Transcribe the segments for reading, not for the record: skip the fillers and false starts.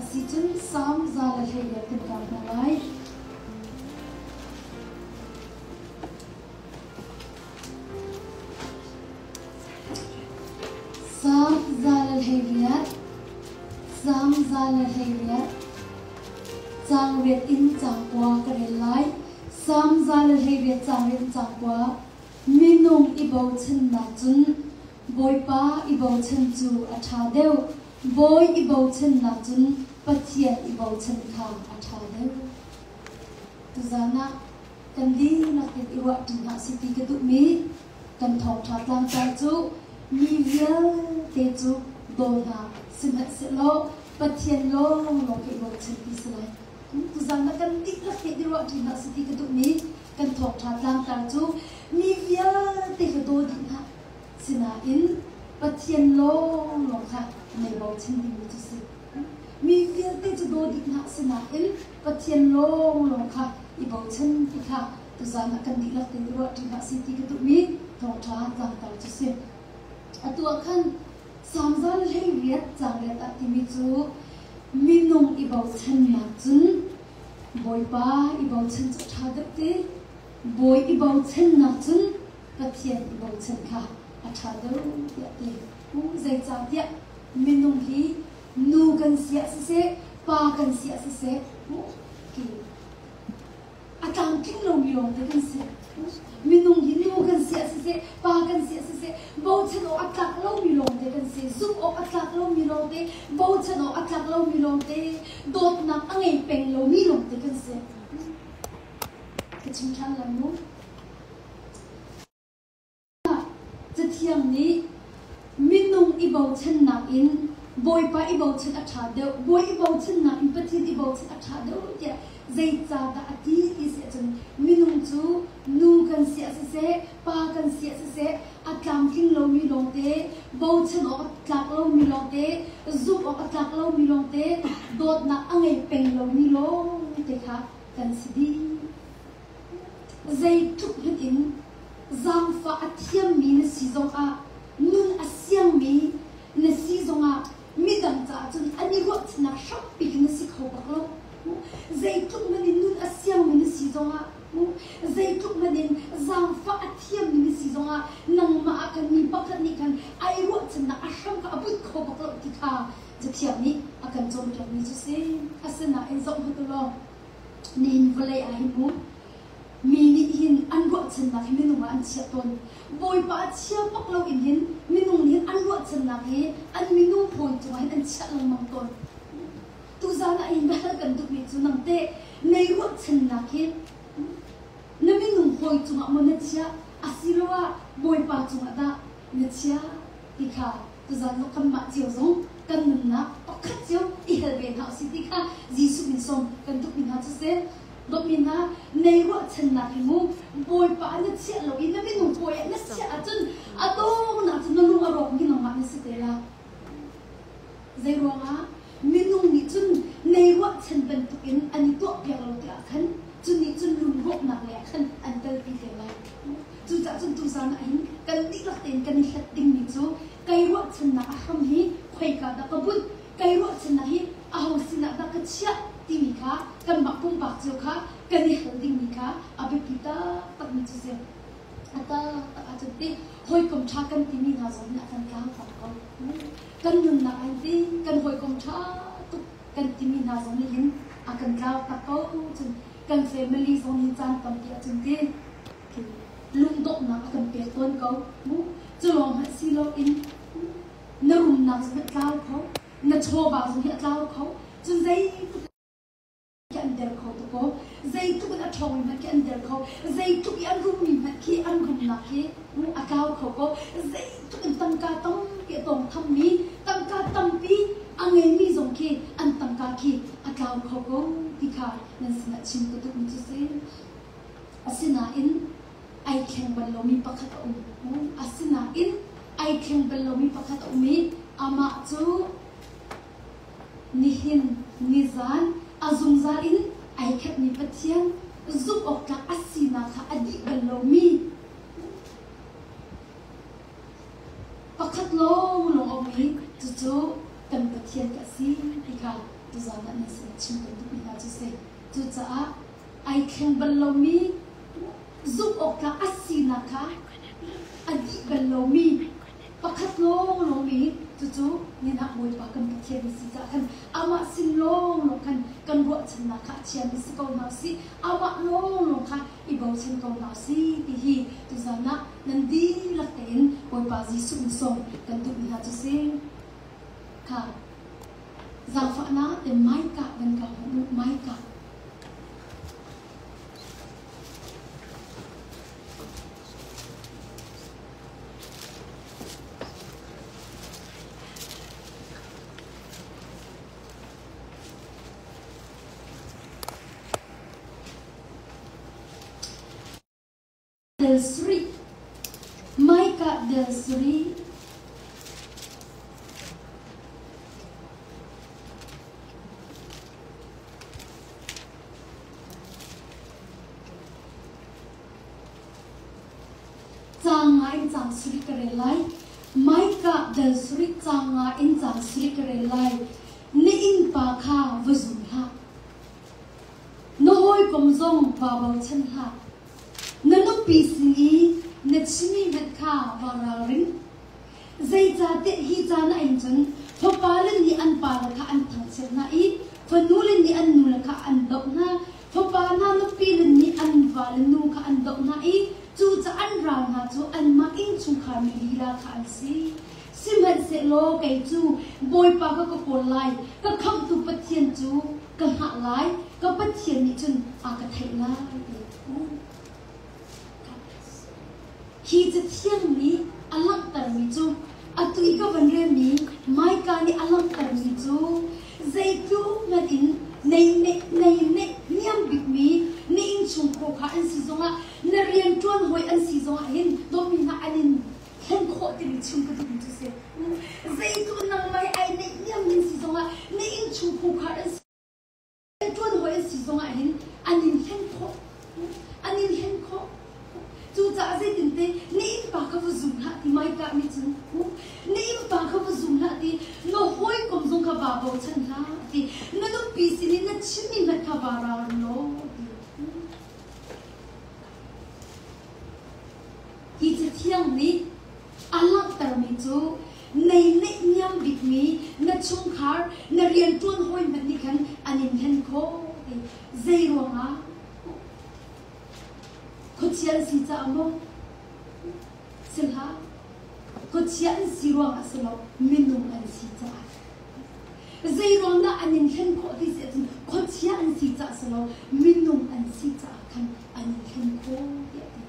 Asicun Salm 118 kan kar hna lai. Salm 118, Salm 118, caang riat in caang kua ka rel lai. Salm 118 caang riat in caang kua. Minung i bochannak cun Bawipa i bochan cu a ṭha deuh. Bawi i bochannak cun Pathian i bochan kha a ṭha deuh. Tuzaan ah kan dihlak in i ruahṭi hna sih ti ka duhmi kan thawngṭha tlangtar cu mi vialte cu daw hna sihmanhsehlaw Pathian lawnglawng hi i bochan ti si lai. Tuzaan ah kan dihlak he i ruahṭi hna sih ti ka duhmi kan thawngṭha tlangtar cu mi vialte kha daw dih hna. Sinain Pathian lawnglawng kha nei bochan dingmi cu si. Mi vialte cu daw dih hna sinain Pathian lawnglawng kha i bochan ti kha tuzaan ah kan dihlak tein i ruahṭi hna sih ti ka duhmi thawngṭha tlangtar cu si. Atu ah khan Salm 118 caang riat ah timi cu minung i bochannak cun Bawipa i bochan cu a ṭha deuh ti. Bawi i bochannak cun Pathian i bochan kha a ṭha deuh tiah ti. Zeicahtiah minung hi nu kan si ah siseh, pa kan si ah siseh, ki a tlamtling lomi lawngte kan si. Minung hi nu kan si ah siseh, pa kan si ah siseh, bochan awk a tlak lomi lawngte kan si. Zumh awk a tlak lomi lawngte, bochan awk a tlak lomi lawngte, dawtnak a ngei peng lomi lawngte kan si. Ka chim ṭhan lai mu. Cathiang nih minung i bochannak in Bawipa i bochan a ṭha deuh, Bawi i bochannak in Pathian i bochan a ṭha deuh tiah zeicahdah a ti ti si ahcun minung cu nu kan si ah siseh, pa kan si ah siseh, a tlamtling lomi lawngte, bochan awk a tlak lomi lawngte, zumh awk a tlak lomi lawngte, dawtnak a ngei peng lomi lawngte kha kan si dih. Zeitluk hmanh in zaangfah a thiammi na si zongah nun a siangmi na si zongah midang caah cun an i ruahchannak hrampi khi na si kho bak lo. Zeitluk hmanh in nun a siangmi na si zongah zeitluk hmanh in zaangfah a thiammi na si zongah nangmah ah khan mi pakhat nih khan ai ruahchannak a hram kha a but kho bak lo ti kha Cathiang nih a kan cawnpiakmi cu si. Asinain zoh hmanh u law Nihin vawlei ah hin mu mi nih hin an ruahchannak hi minung ah an chiah tawn. Bawipa a chia bak lo in hin minung nih hin an ruahchannak hi an minung hawi cungah hin an chiah lengmang tawn. Tuzaan ah hin hal kan duhmi cu nang teh nei ruahchannak hi na minung hawi cungah maw na chiah asiloah Bawipa cungah dah na chiah ti kha tuzaan zong kanmah cio zong kan nunnak pakhat cio i hel ve hna usih ti kha Jesuh min sawm kan duhmi hna cu si. Dawtmi hna, nei ruahchannak hi mu Bawipa ah na chiah lo i na minung hawi ah na chiah ahcun a dawngnak cu na lung a rawk mi nangmah na si te la. Zei ruangah minung nih cun nei ruahchan bantukin an i tuahpiak lo ti ah khan cu nih cun lungrawhnak lei ah khan an kalpi te lai. Cucaah cun tuzaan ah hin kan dihlak tein kan i hlat dingmi cu kai ruahchannak a hram hi khoika dah ka bunh, kai ruahchannak hi aho sinah dah ka chiah timi kha kanmah pumpak cio kha kan i hal dingmi kha a biapi taktakmi cu si. A taktak ahcun ti hawikom ṭha kan timi hna zong nih a kan tlangtlak ko. Kan nunnak ah hin ti kan hawikom ṭha tuk kan timi hna zong nih hin a kan tlau tak ko. Cun kan family zong nih caan tampi ahcun ti lungdonghnak a kan pek tawn ko. Cu lawng hmanh si loin na rumnak zong hi a tlau kho, na chawva zong hi a tlau kho. Cun zeitluk khi an der kho tuk ko. Zeitluk in a ṭhawngmi hmanh khi an der kho. Zeitluk i an rummi hmanh khi an rumnak khi a tlau kho ko. Zeitluk in tangka tampi a tawngthammi, tangka tampi a ngeimi zong khi an tangka khi a tlau kho ko ti kha nan sinah chim ka duhmi cu si. Asinain ai thleng bal lomi pakhat a um. Asinain ai thleng bal lomi pakhat a um i amah cu nihin nizan a zungzal in ai khatmi Pathian zumh awk tlak a sinak kha a dih bal lomi pakhat lawnglawng a um i cucu kan Pathian ka si ti kha. Tuzaan ah nan sin chim kan duhmi hna cu si. Cucaah ai thleng bal lomi zumh awk tlak a sinak kha a dih bal lomi pakhat lawnglawng mi cucu ninah Bawipa kan Pathian a si caah khan amah sin lawnglawng khan kan ruahchannak kha a chiami si ko hna usih amah lawnglawng kha i bochan ko hna usih ti hi tuzan ah nan dihlak tein Bawipa Jesuh in sawm kan duhmi hna cu si kha zaangfahnak te Micah van ka hmuh Micah Del sarih Micah del sarih Caang nga in caang sarih ka rel lai. Micah dal sarih caang nga in caang sarih ka rel lai. Na innpa kha va zum hlah. Na hawikom zong vaa bochan hlah. Na nupi sin i na chimmi hmanh kha vaa ralring. Zeicahtiah hi caan ah hin cun fapale nih an pale kha an thangchiat hna i fanule nih an nule kha an doh hna. Fapa hna nupile nih an vale nu kha an doh hna i cucaah an ral hna cu anmah innchungkhar mi lila kha an si. Sihmanhsehlaw kei cu Bawipa kha ka kawl lai, ka khamhtu Pathian cu ka hngah lai, ka Pathian nih cun a ka theih lai. Hi Cathiang nih a langhtermi cu atu i ka van relmi Micah nih a langhtermi cu zeitluk hmanh in nei neih nei neih niam bikmi na innchungkhar kha an si zongah na rianṭuan hawi an si zongah hin dawtmi hna an in thlen khawh timi chim ka duhmi cu si. Zeitluk nangmah he ai neih niam ning si zongah na innchungkhar an si ṭuan hawi an si zongah hin an in hlen khawh an in hlen khawh cucaah zeitinte na innpa kha va zum hlah ti Micah nih cun na innpa kha va zum hlah ti na hawikom zong kha vaa bochan hlah ti na nupi sinin na chimmi hmanh kha vaa ralring law ti hi cathiang nih A langhtermi cu nei neihniam bikmi na chungkhar, na rianṭuan hawi hmanh nih khan an in hlen khawh ti. Zei ruangah? Khuachia an si caah maw? Si hlah. Khuachia an si ruangah si lo, minung an si caah. Zei ruang dah an in hlen khawh ti si ahcun khuachia an si caah si lo, minung an si caah khan an in hlen khawh tiah a ti.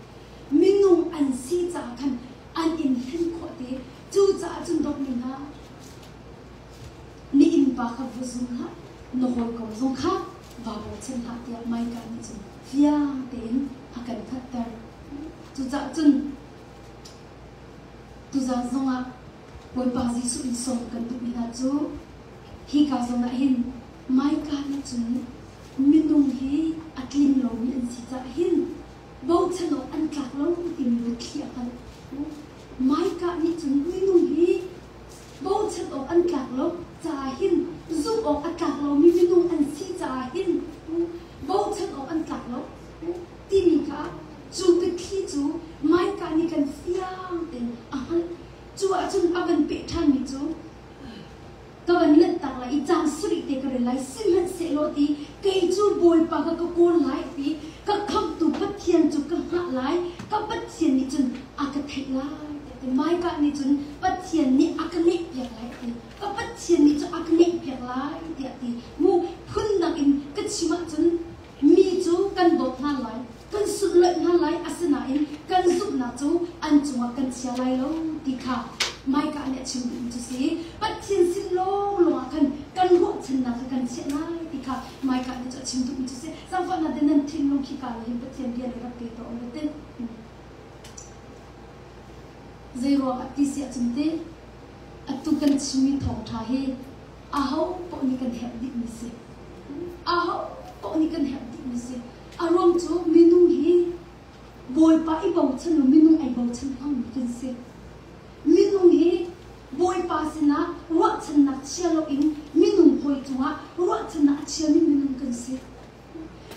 Minung an si caah khan an in hlen khawh te. Cucaah cun dawtmi hna, na innpa kha va zum hlah, na hawikom zong kha vaa bochan hlah tiah Micah nih cun fiang tein a kan hngalhter. Cucaah cun tuzaan zongah Bawipa Jesuh in sawm kan duhmi hna cu hika zawn ah hin Micah nih cun minung hi a tling lomi an si caah hin bochan awk an tlak lo timi biathli a hngalh. Micah nih cun minung hi bochan awk an tlak lo caah hin zumh awk a tlak lomi minung an si caah hin bochan awk an tlak lo timi kha cu biathli cu Micah nih kan fiang tein a hngalh. Cu ahcun a van peh ṭhanmi cu ka van lanhtak lai i caang sarih te ka rel lai sihmanhsehlaw ti kei cu Bawipa kha ka kawl lai ti ka khamhtu Pathian cu ka hngah lai ka Pathian nih cun a ka theih lai ti Micah nih cun Pathian nih a ka ngeihpiak lai ti ka Pathian nih cun a ka ngeihpiak lai tiah ti mu phundang in ka chim ahcun mi cu kan dawt hna lai kan sunlawih hna lai asinain kan zumhnak cu an cungah kan chia lai lo ti kha Micah nih a chim duhmi cu si Pathian sin lawnglawng ah khan kan ruahchannak kha kan chiah lai ti kha Micah nih cu a chim duhmi cu si zaangfahnak te nan thinlung khi ka hin Pathian bia nih rak pe tuah u te zei ruangah ti si ahcun te atu kan chimmi thawngṭha hi aho paoh nih kan herh dihmi si aho paoh nih kan herh dihmi si A ruang cu minung hi Bawipa i bochan lo minung ai bochan hmangmi kan si. Minung hi Bawipa sinah ruahchannak chia loin minung hawi cungah ruahchannak a chiami minung kan si.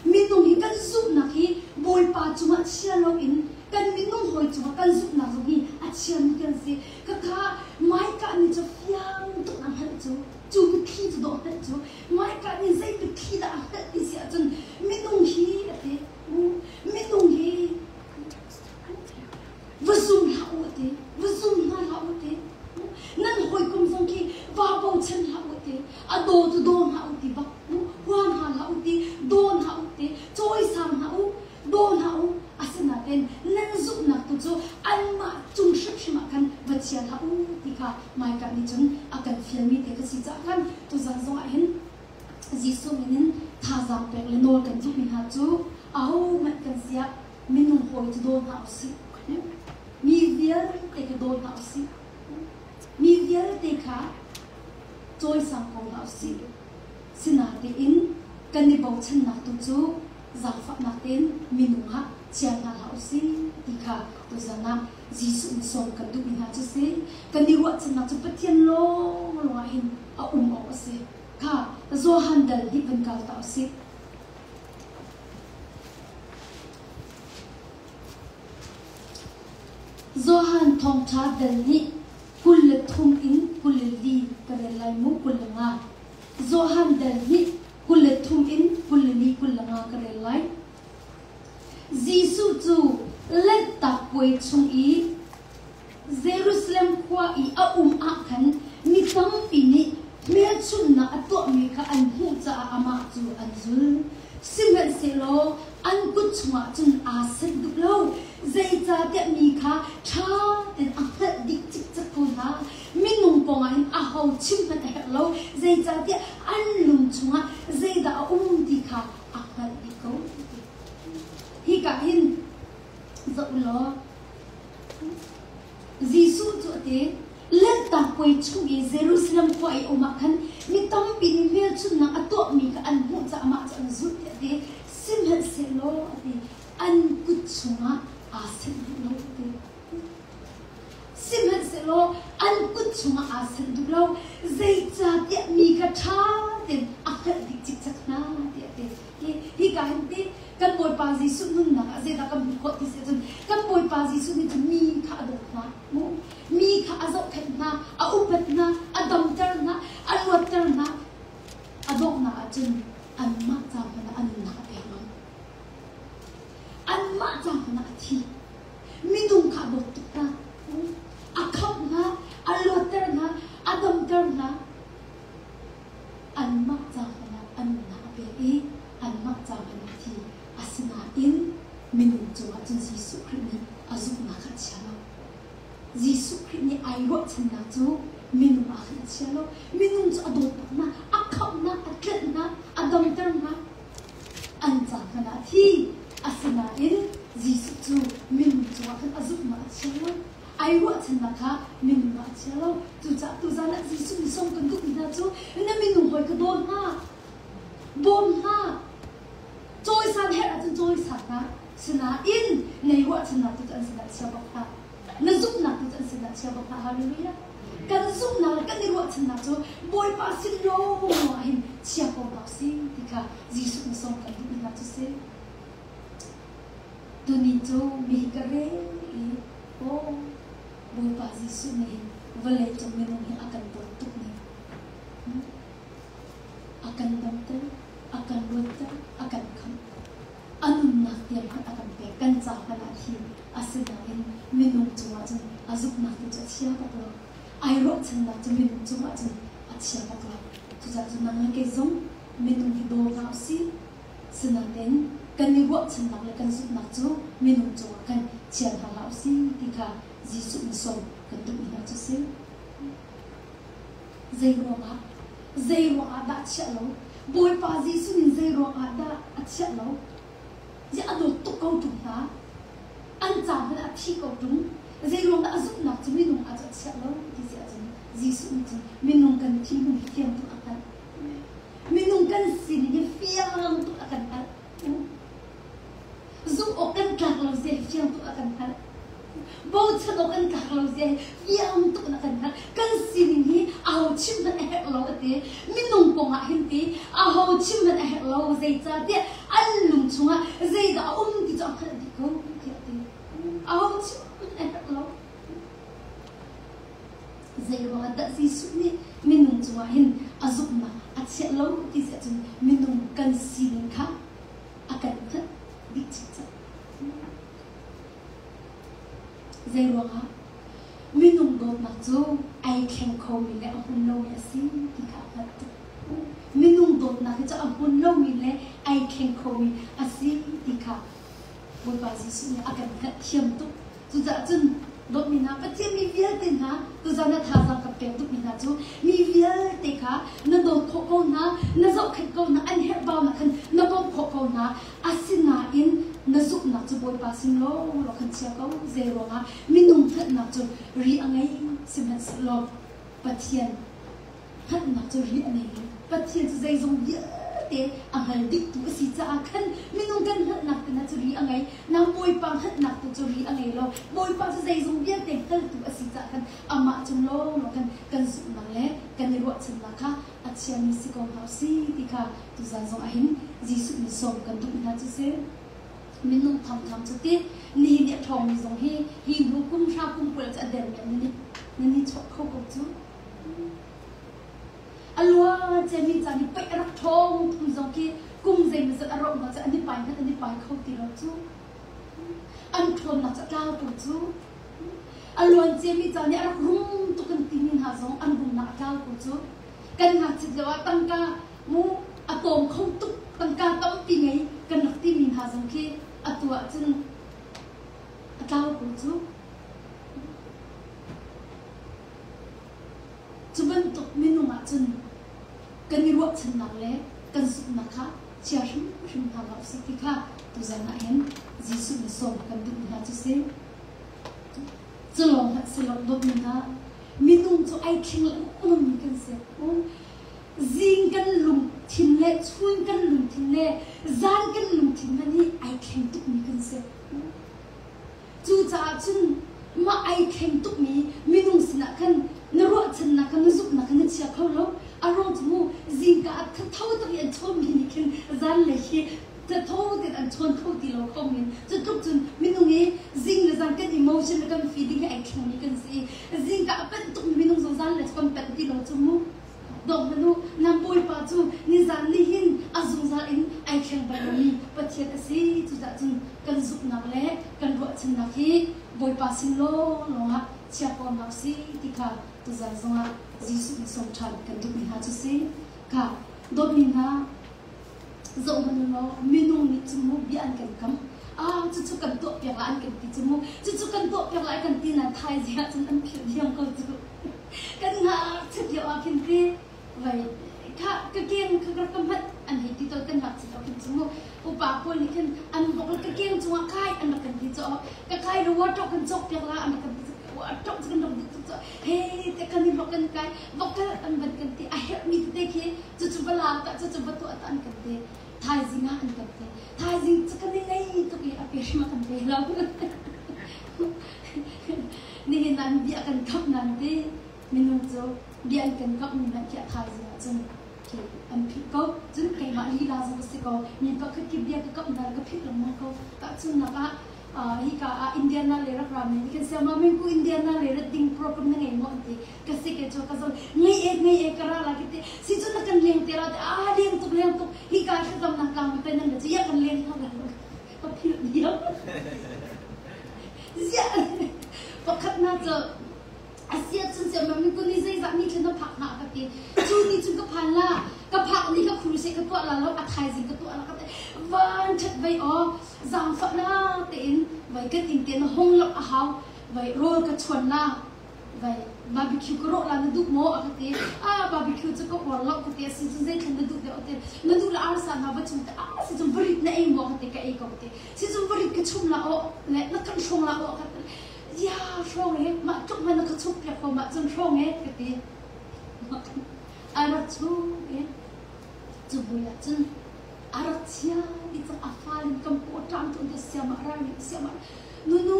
Minung hi kan zumhnak hi Bawipa cungah chia loin kan minung hawi cungah kan zumhnak zong hi a chiami kan si. Khakha Micah nih cu fiang tuk a hngalh cu. Cu biathli cu dawh hngalh cu. Micah nih zei biathli dah a hngalh ti si ahcun minung hi a ti. Minung hi va zum hlah u a ti. Va zum hna hlah u a ti. Nan hawikom zong khi va bochan hlah u a ti. A daw cu daw hna u ti bak. Hua hna hlah u ti, daw hna u ti, cawisang hna u, daw hna u. Asinain nan zumhnak tu cu anmah cung hrimhrim ah khan va chia hlah u ti kha Micah nih cun a kan fialmi te kha si caah khan tuzan zong ah hin Jesuh min in thazaang pek le nawl kan duhmi hna cu ahohmanh kan siah minung hawi cu daw hna usih. Mi vialte kha daw hna usih. Mi vialte kha cawisang ko hna usih. Sinain kan i bochannak tu cu zaangfahnak tein minung ah chia hna hlah usih ti kha tuzan ah Jesuh nih sawm kan duhmi hna cu si. Kan i ruahchannak cu Pathian lawnglawng ah hin a um awk a si. Kha Johan dal hi van kal ta usih. Johan thawngṭha dal nih 23 in 24 ka rel lai mu 25. Johan dal nih 23 in 24 25 ka rel lai. Jesuh cu Lanhtak Puai chung i Jerusalem khua i a um ah khan mi tampi nih hmelchunhnak a tuahmi kha an hmuh caah amah cu an zul. Sihmanhsehlaw an kut chungah cun aa sanh duh lo, zeicahtiah mi kha ṭha tein a hngalh dih cikcek ko hna. Minung kong ah hin aho chim hmanh a herh lo, zeicahtiah an lung chungah zeidah a um ti kha a hngalh dih ko. Hika hin zoh u law Jesuh cu a ti, Lanhtak Puai chung i Jerusalem khua i um ah khan mi tampi nih hmelchunhnak a tuahmi kha an hmuh caah amah cu an zulh tiah a ti. Sihmanhsehlaw a ti, an kut chungah aa senh duh lo a ti. Sihmanhsehlaw an kut chungah aa senh duh lo, zeicahtiah mi kha ṭha tein a hngalh dih cikcek hna tiah a ti. Hika hin ti kan Bawipa Jesuh nunnak ah zeidah kan hmuh khawh ti si ahcun kan Bawipa Jesuh nih cun mi kha a dawt hna mu mi kha a zohkhenh hna a upat hna a damter hna a luatter hna a donghnak ahcun anmah ca hmanh ah a nunnak a pek ngam anmah ca hmanh ah a thi minung kha a dawt tuk hna a khamh hna a luatter hna a damter hna Anmah ca hmanh ah a nunnak a pek i anmah ca hmanh ah a thi. Asinain minung cungah cun Jesuh Khrih nih a zumhnak kha a chia lo. Jesuh Khrih nih ai ruahchannak cu minung ah khan a chia lo. Minung cu a dawt bak hna, a khamh hna, a tlenh hna, a damter hna. An ca hmanh ah a thi. Asinain Jesuh cu minung cungah khan a zumhnak a chia lo. Ai ruahchannak kha minung ah a chia lo. Cucaah tuzan ah Jesuh nih sawm kan duhmi hna cu na minung hawi kha daw hna, bawm hna, cawisan herh ahcun cawisan hna. Sinain nei ruahchannak tu cu an sinah chia bak hlah. Na zumhnak tu cu an sinah chia bak hlah. Hallelujah. Kan zumhnak le kan i ruahchannak cu Bawipa sin lawnglawng ah hin chia ko hna usih ti kha Jesuh nih sawm kan duhmi hna cu si. Tuni cu mi hi ka rel i aw Bawipa Jesuh nih hin vawleicung minung hi a kan dawt tuk ning. A kan damter, a kan luatter, a kan khamh. A nunnak tiang hmanh a kan pek. Kan ca hmanh ah thi asinain minung cungah cun a zumhnak tu cu a chia bak lo. Ai ruahchannak cu minung cungah cun a chia bak lo. Cucaah cun nang le kei zong minung hi daw hna usih. Sinain kan i ruahchannak le kan zumhnak cu minung cungah khan chia hna hlah usih ti kha Jesuh nih sawm kan duhmi hna cu a si. Zei ruangah? Zei ruangah dah chiah lo? Bawipa Jesuh nih zei ruangah dah a chiah lo? Ziah a dawt tuk ko ṭung hna? An ca hmanh ah a thi ko ṭung. Zei ruang dah a zumhnak cu minung ah cu a chiah lo ti si ahcun Jesuh nih cun minung kan thinlung hi fiang tuk a hngalh. Minung kan sining hi fiang tuk a kan hngalh. Zumh awk kan tlak lo zia hi fiang tuk a kan hngalh. Bochan awk kan tlak lo zia hi fiang tuk in a kan hngalh. Kan sining hi aho. chim hmanh a herh lo a ti. Minung kong ah hin ti aho chim hmanh a herh lo zeicahtiah an lung chungah zeidah a um ti cu a hngalh dih ko tiah a ti. Aho chim hmanh a herh lo. Zeiruangah dah Jesuh nih minung cungah hin a zumhnak a chiah lo ti si ahcun minung kan sining kha a kan hngalh dih cikcek. Zeiruangah minung dawtnak cu ai thleng khomi le a hmun lomi a si ti kha a hngalh tuk. Minung dawtnak hi cu a hmun lomi le ai thleng khomi a si ti kha Bawipa Jesuh nih a kan hngalhthiam tuk. Cucaah cun dawtmi hna, Pathian mi vialte hna, tuzan ah thazaang kan pek tukmi hna cu mi vialte kha na dawt khawh ko hna, na zohkhenh ko hna, an herhbaunak khan na bawmh khawh ko hna. Asinain na zumhnak cu Bawipa sin lawnglawng khan chia ko. Zeiruangah minung hngalhnak cu ri a ngei sihmanhsehlaw Pathian hngalhnak cu ri a ngei lo. Pathian cu zeizong vialte a hngal dihtu a si caah khan minung kan hngalhnak te hna cu ri a ngei. Nang Bawipa hngalhnak tu cu ri a ngei lo. Bawipa cu zeizong vialte hngaltu a si caah khan amah cung lawnglawng khan kan zumhnak le kan i ruahchannak kha a chiami si ko hna usih ti kha tuzan zong ahhin Jesuh nih sawm kan duh hna cu si. Minung thamtham cu ti nihin i a ṭhawngmi zong hi hi hnu kum hra kum 20 cu a dermi an nan i nan i chawk kho ko cu. A luan ciami caan i paih a rak ṭhawng tum zong khi kum zeimawzat a roh hna cu an i pai hmanh an i pai kho ti lo cu. An ṭhawnnak cu a tlau ko cu. A luan ciami caan i a rak rum tuk an timi hna zong an rumnak a tlau ko cu. Kan ngakchit lio ah tangka mu a tawm kho tuk tangka tampi ngei kan rak timi hna zong khi atu ahcun a tlau ko cu. Cu bantuk minung ahcun kan i ruahchannak le kan zumhnak kha chia hrimhrim hna hlah usih ti kha tuzan ah hin Jesuh nih sawm kan duhmi hna cu si. Cu lawng hmanh si lo dawtmi hna, minung cu ai thleng lengmangmi kan si. Zing kan lungthin le chun kan lungthin le zan kan lungthin hmanh hi ai thleng tukmi kan si. Cucaah cun mah ai thleng tukmi minung sinah khan na ruahchannak kha na zumhnak kha na chia kho lo. A ruang cu mu zingka ah tho tak i an chawnmi nih khin zanlei hi tho tein an chawn kho ti lo kho men. Cu tluk cun minung i zing le zan kan emotion le kan feeling hi ai thlengmi kan si. Zingka a panh tukmi minung zong zanlei cu kan panh ti lo cu mu. Dawh hmanh u, nan Bawipa cu nizan nihin a zungzal in ai thleng bal lomi Pathian a si. Cucaah cun kan zumhnak le kan ruahchannak hi Bawipa sin lawnglawng ah chia ko hna usih ti kha tuzan zongah Jesuh nih sawm ṭhan kan duhmi hna cu si. Kha dawtmi hna, zoh hmanh u law minung nih cu mu bia an kan kam. Ah, cucu kan tuahpiak lai an kan ti cu mu. Cucu kan tuahpiak lai kan ti nain thaizing ah cun an philh diam ko cu. Kan ngakchiat lio ah khin ti vai kha ka keng kha ka ka hmat an hei ti tawn kan ngakchiat ah khin cu mu upa pawl nih khin an bok le ka keng cungah kai an rak kan ti cu ka kai lo wa ṭok kan cawk piak la an rak kan ti cu wa ṭok cu kan rak duh tuk cu he te kan i hlok kan kai vokal an van kan ti a herhmi tete khi cucu va la ta cucu va tuah ta an kan ti thaizing ah an kan ti thaizing cu kan i ngei tuk i a pe hrim a kan pe lo Nihin ah bia kan kamh nan ti minung cu bia an kan kamh mi hmanh khi a thaizing ahcun khi an philh ko. Cun keimah lila zong ka si ko. Mi pakhat khi bia ka kamh hna ka philh lengmang ko. Tahchunhnak ah hika ah Indiana le rak ra mi nih khin siama mengku Indiana le rat ding program na ngei maw an ti. Ka si ke cu ka zon ngei e ngei e ka ra la ki ti. Si cun na kan leng te ra ti ah leng tuk leng tuk hika thlacamnak tlang mi pen nan le cu ya kan leng hna ka philh diam. Ziah pakhatnak cu a si ahcun siamram in kun i zeizah ni thla na phak hnga ka ti. Cu ni cun ka phan la, ka phak ni ka crusade ka tuah la lo, a thaizing ka tuah la ka ti. Van ṭhat vei aw, zaangfahnak tein vai kan inn te na hong loh a hau, vai rawl ka chuan la, vai barbecue ka rawh la na duh maw a ka ti. Ah barbecue cu ka uar lo ka ti. A si cun zeithlan na duh deuh a ti. Na duh la arsa hna va chum te, ah si cun varit na ei maw ka ti, ka ei ko ka ti. Sizung varit ka chum la aw le na kan hrawng la aw ka ya hrawng e mah tluk hmanh na ka chuk piak ko mah cun hrawng e ka ti a rak chu e cu bui ah cun. A rak chia ti cang a fa in kan paw ṭam tu na siam ah ral nih siam ah nunu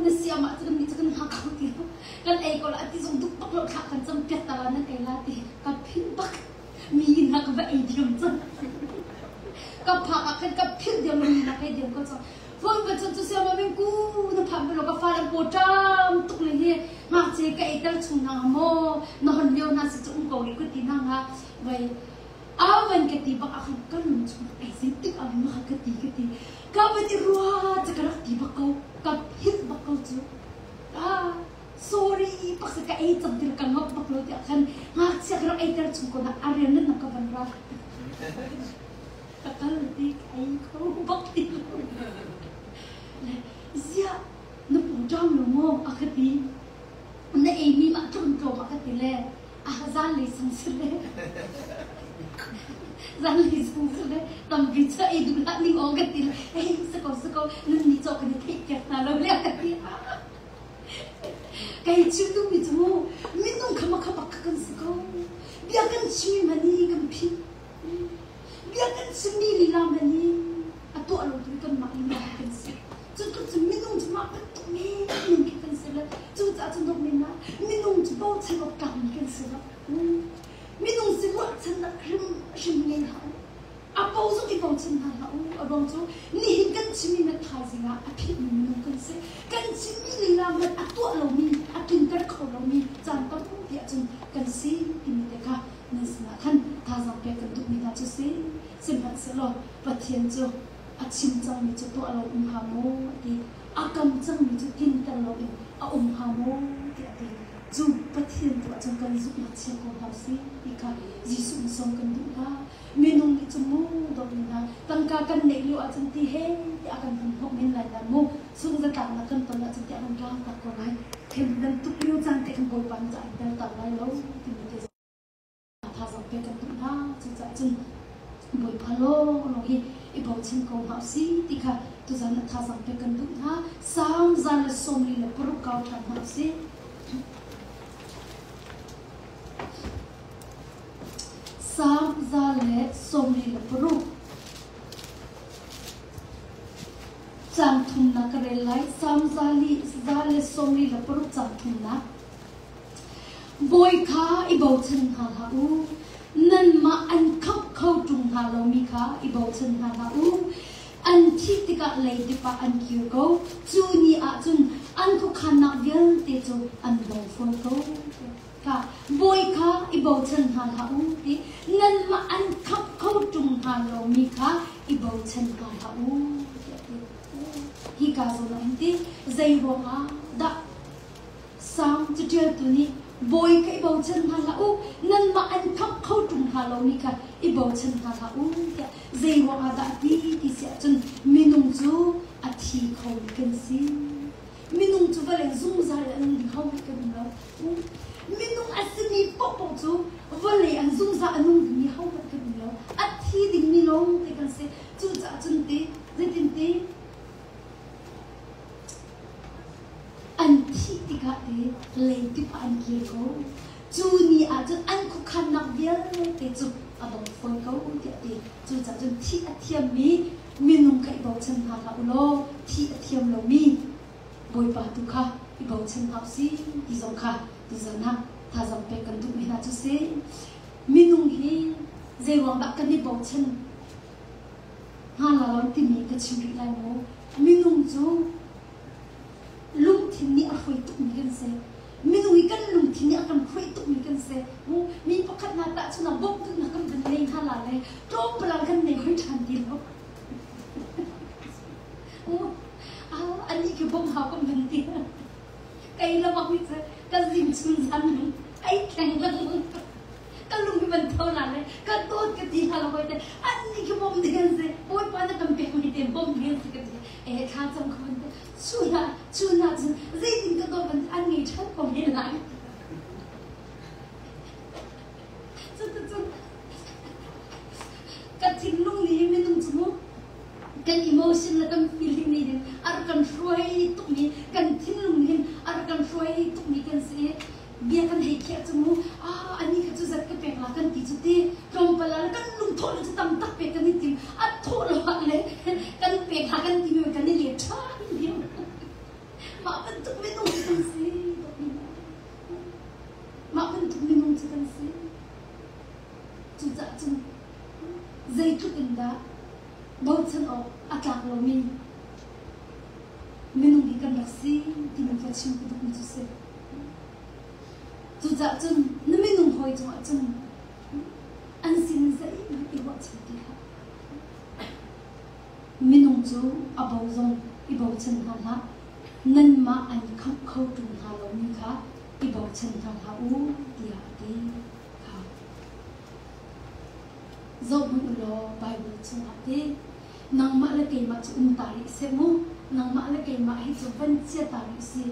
na siam ah kan nih cu kan hngak kho ti lo kan ei ko la ti zong duk bak lo thla kan cam piak ta la nan ei la ti ka philh bak mi inn ah ka va ei diam cang ka phak ah khan ka philh diam mi inn ah ka ei diam ko cang phone va chun cu siam ah min ku na phan lo ka fa lam paw ṭam tuk le hi ngakchia ka ei ter chung hna maw na hon lio hna si cu um ko ri ku ti hna nga vai Avan ka ti bak ah khan ka lung chung ai zeitik ah ma ka ti ka ti ka van i rua ca ka rak ti bak ko ka philh bak ko cu ah sorry bak sa ka ei cang ti ka ngap bak lo tiah khan ngakchia ka rak ei ter chung ko na a rian nan ka van ra ka kal ti ka ei kho bak ti lo le ziah na pum ṭang lo maw a ka ti na ei mi mah tlum tlawm a ka ti le Ah, zanlei sung si le zanlei sung si le tampi cu ei duh hlah ning aw ka ti le ei si ko si ko nan nih cawk kan i theih piak hna lo le ka ti kai chim duhmi cu mu minung kha makha bak kha kan si ko bia kan chimmi hmanh hi kan philh bia kan chimmi lila hmanh hi a tuah lo tu kanmah lila kan si Cu tluk cun minung cu mah bantuk menmen khi kan si lo. Cucaah cu dawt men ah minung cu bochan awk tlakmi kan si lo. Minung si ruahchannak hrimhrim ngei hlah u. A po zong i bochan hna hlah u. A ruang cu nihin kan chimmi hmanh thaizing ah a philhmi minung kan si. Kan chimmi lila hmanh a tuah lomi, a tlinter kho lomi caan tampi ahcun kan si timi te kha nan sinah khan thazaang pek kan duhmi hna cu si. Sihmanhsehlaw Pathian cu a chim cangmi cu tuah lo um hnga maw a ti. A kam cangmi cu tlinter loin a um hnga maw tiah a ti. Cu Pathian tu ahcun kan zumhnak chia ko hna usih ti kha Jesuh nih sawm kan duh hna. Minung nih cun mu dawtmi hna tangka kan neih lio ahcun ti he tiah a kan hun hnawh men lai na mu sungzatlaknak kan ton ahcun tiah kan tlang tak ko lai. Them bantuk lio caan te kan Bawipa nih cah an tel tak lai lo timi te Thazaang pek kan duh hna. Cucaah cun Bawipa lawnglawng hi i bochan ko hna usih ti kha tuzan ah thazaang pek kan duh hna. Salm 146 kau ṭhan hna usih. Salm 146 Caang thumnak ka rel lai. Salm 146 caang thumnak. Bawi kha i bochan hna hlah u. Nanmah an khamh kho ṭung hna lomi kha i bochan hna hlah u. An thih tikah leidip ah an kir ko. Cu ni ah cun an khuakhannak vialte cu an dong fawn ko. Kha bawi kha i bochan hna hlah u ti nanmah an khamh kho ṭung hna lomi kha i bochan hna hlah u tiah a ti. Hika zawn ah hin ti zei ruangah dah Sang caṭialtu nih bawi kha i bochan hna hlah u, nanmah an khamh kho ṭung hna lomi kha i bochan hna hlah u tiah zei ruangah dah a ti ti si ahcun minung cu a thi khomi kan si. Minung cu vawlei zungzal in a nung ding hohmanh kan um lo. Minung a simi paohpaoh cu vawlei an zungzal a nung dingmi hohmanh kan um lo. A thi dingmi lawng te kan si. Cucaah cun ti zeitin ti An thih tikah te leidip ah an kir ko. Cu ni ah cun an khuakhannak vialte cu a dong fawn ko tiah a ti. Cucaah cun thih a thiammi minung kha i bochan hna hlah u law thih a thiam lomi Bawipa tu kha i bochan hna usih ti zong kha tuzan ah thazaang pek kan duhmi hna cu si. Minung hi zeiruang dah kan i bochan hnga la lo timi ka chim rih lai maw? Minung cu lungthin nih a hruai tukmi kan si. Minung hi kan lungthin nih a kan hruai tukmi kan si. Mi pakhat hna tahchun ah bawmh duhnak kan van nei hna la le tlawmpalang kan nei hoi ṭhan ti lo. Anih khi bawmh hau kan van ti. Kei le bak nih cu ka zing chun zan ai thleng lengmang. Ka lung hi van tho la le ka dawt ka ti hna lo hoi te an nih khi bawm ding an si bawipa na kan pek mi te bawm ding an si ka ti e thla cam kho van te chun ah chun ah cun zeitin ka dawt van an ngei ṭhan ko men lai cuticun ka thinlung nih hin minung cu mu kan emotion le kan feeling nih hin a rak kan hruai tukmi kan thinlung nih hin a rak kan hruai tukmi kan si bia kan hei khiah cu mu ah ani kha cu zat ka pek la kan ti cu ti tlawmpal ah kan lungthawh le cu tam tak pek kan i tim. Zeitluk in dah bochan awk a tlak lomi minung hi kan rak si timi ka chim ka duhmi cu si. Cucaah cun na minung hawi cungah cun an sin zeihmanh i ruahchan ti hlah. Minung cu a bo zong i bochan hna hlah. Nanmah an khamh kho ṭung hna lomi kha i bochan hna hlah u tiah a ti. Kha. Zohhmanh u law Baibal chungah ti nangmah le keimah cu um ta rih seh mu nangmah le keimah hi cu van chia ta rih si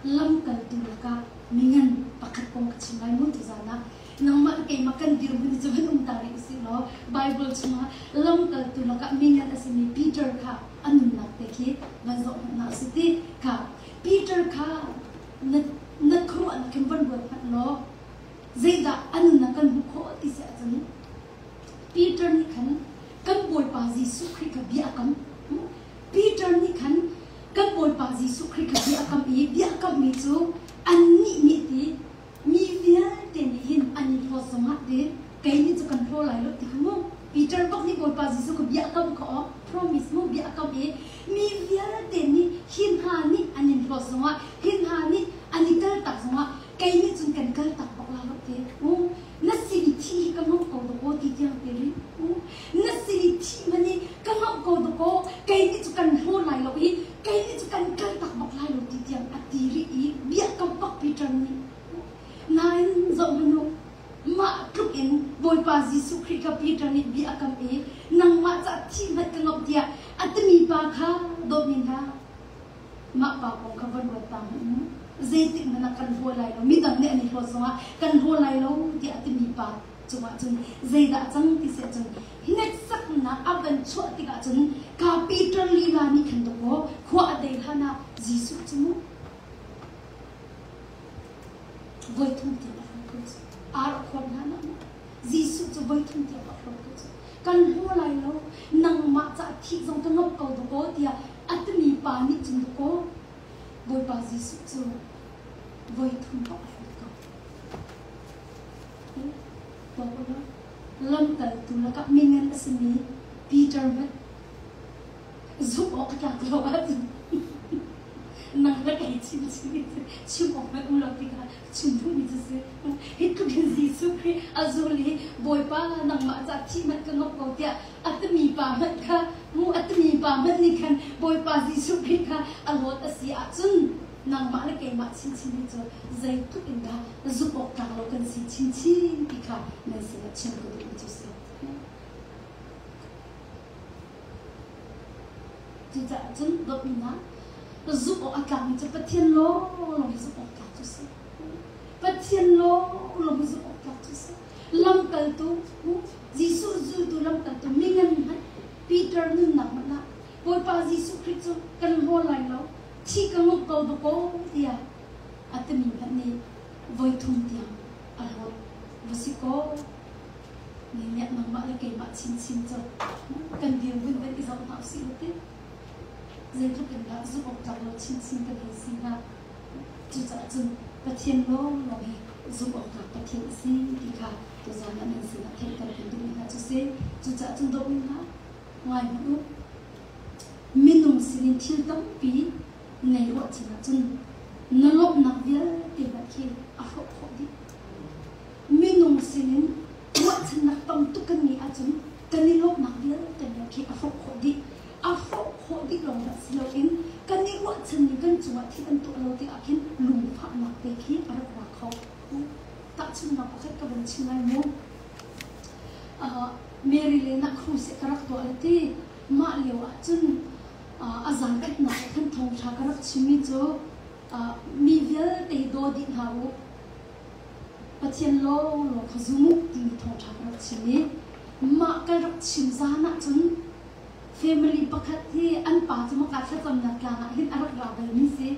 lamkaltu lakah mingan pakhat kong ka chim lai mu tuzan ah nangmah le keimah kan dirhmun cu van um ta rih usih law Bible chungah lamkaltu lakah mingan a simi Peter kha a nunnak te khi van zoh hmanh hna usih ti kha Peter kha na na khuaruahnak khin van ruat hmanh law zeidah a nunnak kan hmuh khawh ti si ahcun Peter nih khan kan Bawipa Jesuh Khrih kha bia a kam. Peter nih khan kan Bawipa Jesuh Khrih kha bia a kam i bia a kammi cu annih nih ti mi vialte nih hin an i hlawt zongah ti kei nih cu kan hlaw lai lo ti kha mu Peter bak nih Bawipa Jesuh kha bia a kam kha aw promise mu bia a kam i mi vialte nih hi hna nih an in hlawt zongah hi hna nih an i kaltak zongah kei nih cun kan kal tak bak la lo te u na sin i thi hi ka ngamh ko dakaw ti tiang te ri u na sin i thi man i ka ngamh ko dakaw kei nih cu kan hlaw lai lo i kei nih cu kan kal tak bak lai lo ti tiang a ti rih i bia kam bak Peter nih nain zoh hmanh u mah tluk in Bawipa Jesuh Khrih kha Peter nih bia a kam i nangmah ca thi hmanh ka ngamh tiah a timi pa kha dawtmi hna Mah pa kong kha van ruat ta hmanh mu. Zeitik hmanh ah kan hlaw lai lo. Midang nih an i hlawt zongah kan hlaw lai lo tiah a timi pa cungah cun zeidah a cang ti si ahcun hneksaknak a van chuah tikah cun ka Peter lila nih khan dawkaw khua a dei hlan ah Jesuh cu mu voithum tiang a hlawt ko cu. Ar a khuan hlan ah mu. Jesuh cu voithum tiang a hlawt ko cu. Kan hlaw lai lo, nangmah ca thih zong ka ngamh ko dawkaw tiah a timi pa nih cun dawkaw Bawipa Jesuh cu voithum bak a hlawt ko. Tuak u law, lamkaltu lakah mingan a simi Peter hmanh zumh awk a tlak lo ahcun nang le kei chinchin chim awk hmanh um lo ti kha chim duhmi cu si. Hi tluk in Jesuh Khrih a zul i Bawipa nangmah ca thih hmanh ka ngop ko tiah a timi pa hmanh kha mu a timi pa hmanh nih khan Bawipa Jesuh Khrih kha a lawt a si ahcun nangmah le keimah chinchin hi cu zeitluk in dah zumh awk tlak lo kan si chinchin ti kha nan sinah chim ka duhmi cu si. Cucaah cun dawtmi hna, zumh awk a tlakmi cu Pathian lawnglawng hi zumh awk tlak cu si. Pathian lawnglawng hi zumh awk tlak cu si. Lamkaltu, Jesuh zultu lamkaltu mingan hmanh Peter nunnak hmanh ah Bawipa Jesuh Khrih cu kan hlaw lai lo, thi ka nguk ko dakaw tiah a timi hmanh nih voithum tiang a hlawt va si kaw. Nih nangmah le keimah chinchin cu kan dirhmun van i zoh hna usih law ti zeitluk in dah zumh awk tlak lo chinchin kan hei si hnga. Cucaah cun Pathian lawnglawng hi zumh awk tlak Pathian a si ti kha tuzaan ah nan sinah theihter kan duhmi hna cu si. Cucaah cun dawtmi hna, ngai hmanh u. Minung sinin thil tampi nei ruahchan ahcun na lawmhnak vialte hmanh khi a hrawh khawh dih. Minung sinin ruahchannak tam tuk kan ngeih ahcun kan i lawmhnak vialte khi a hrawh khawh dih. A hrawh khawh dih lawng hmanh si loin kan i ruahchanmi kan cungah thil an tuah lo tikah khin lungfahnak te khi a rak ra kho. Tahchunhnak pakhat ka van chim lai mu. Mary le na cruise ka rak tuah le ti mah lio ahcun a zan khatnak ah khan thawngṭha ka rak chimmi cu mi vialte daw dih hna u Pathian lawnglawng kha zum u timi thawngṭha ka rak chim i mah ka rak chim zan ahcun family pakhat hi an pa cu maka thlacamnak tlang ah hin a rak ra balmi si.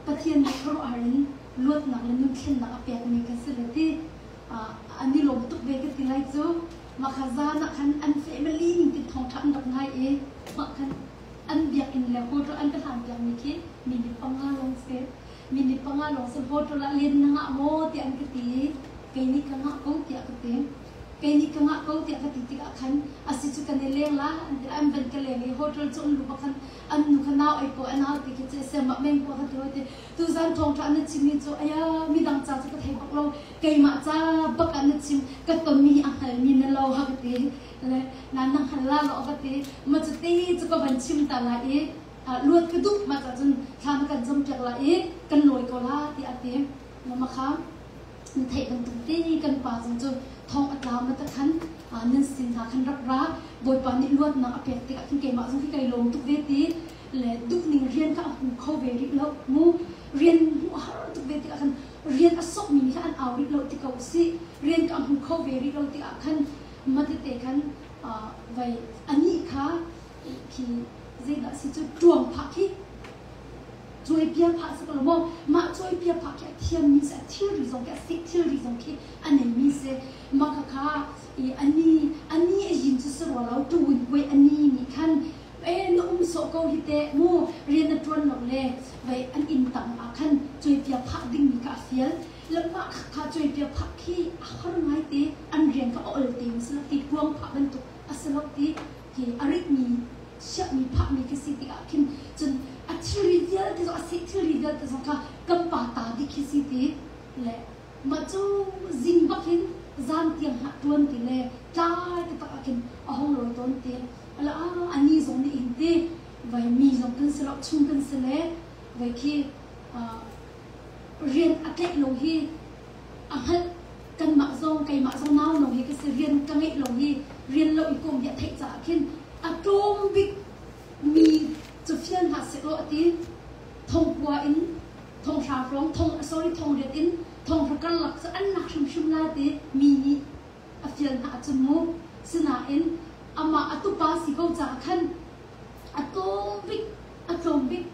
Pathian nih khuaruahhar in luatnak le nunthlennak a pekmi kha si le ti an i lawm tuk ve ka ti lai cu. Mah kha zan ah khan an family ning tin thawngṭha an rak ngai i mah khan an biakinn le hotel an ka hlan piakmi khi minute panga lawng si. Minute panga lawng si hotel ah len na ngah maw tiah an ka ti i kei nih ka ngah ko tiah ka ti. Kei nih ka ngah ko tiah ka ti tikah khan a si cu kan i leng la an ti an van ka leng i hotel cu an luh bak khan an nu kha nau ei ko a nau ti khi cu siam mah meng ko kha ti ti tuzan thawngṭha na chim hi cu aya midang ca cu ka thei bak lo keimah ca bak ah na chim ka tonmi hi a hngalmi na lo ha ka ti le na na hngal la lo ka ti ma cu ti cu ka van chim ta la i luat ka duh ma ca cun thla na kan cam piak la i kan lawi ko la ti a ti ma kha Na theih bantuk te kan pa zong cu thong a tla ma ta khan nan sin hna khan rak ra Bawipa nih luatnak a pek tikah khin keimah zong khi kai lawm tuk ve ti le duhning rian kha a hmu kho ve rih lo mu rian hmuh a har tuk ve tikah khan rian a sokmi nih khan an au rih lo ti ko si rian ka hmu kho ve rih lo tikah khan ma tete khan vai anih kha khi zeidah si cu ṭuang phah khi Cawipia phah si ko lo maw? Mah cawipia phah khi a thiammi si, a thilri zong khi, a seh thilri zong khi a neimi si. Mah khakha i ani, ani a yin cu si rua lo, tuwin kuai ani nih khan e na um sawh ko hi teh mu rian na ṭuan lo le vei an inn tang ah khan cawipia phah dingmi kha a fial. Le mah khakha cawipia phah khi a har ngai te, an rian kha a ol te si lo ti kuang phah bantuk a si lo ti hi a ritmi chiahmi phahmi khi si tikah khin cun a thilri vialte zong a seh thilri vialte zong kha kan pa ta dih khi si ti le mah cu zing bak hin zan tiang hlah tuan ti le tlai taktak ah khin a hong lawi tawn ti ala a ani zong nih hin ti vai mi zong kan si lo chung kan si le vai khi rian a tlaih lo hi a hngalh kanmah zong keimah zong nau no hi ka si rian ka ngeih lo hi rian lo i kom hi a theih caah khin a tlawm bik mi cu fial hna seh law a ti thongkua in thonghra hrawng thong sorry thongriat in thonghra karlak cu an lak hrimhrim la ti mi nih a fial hna ahcun mu sinain amah a tupa si ko caah khan a tlawm bik a tlawm bik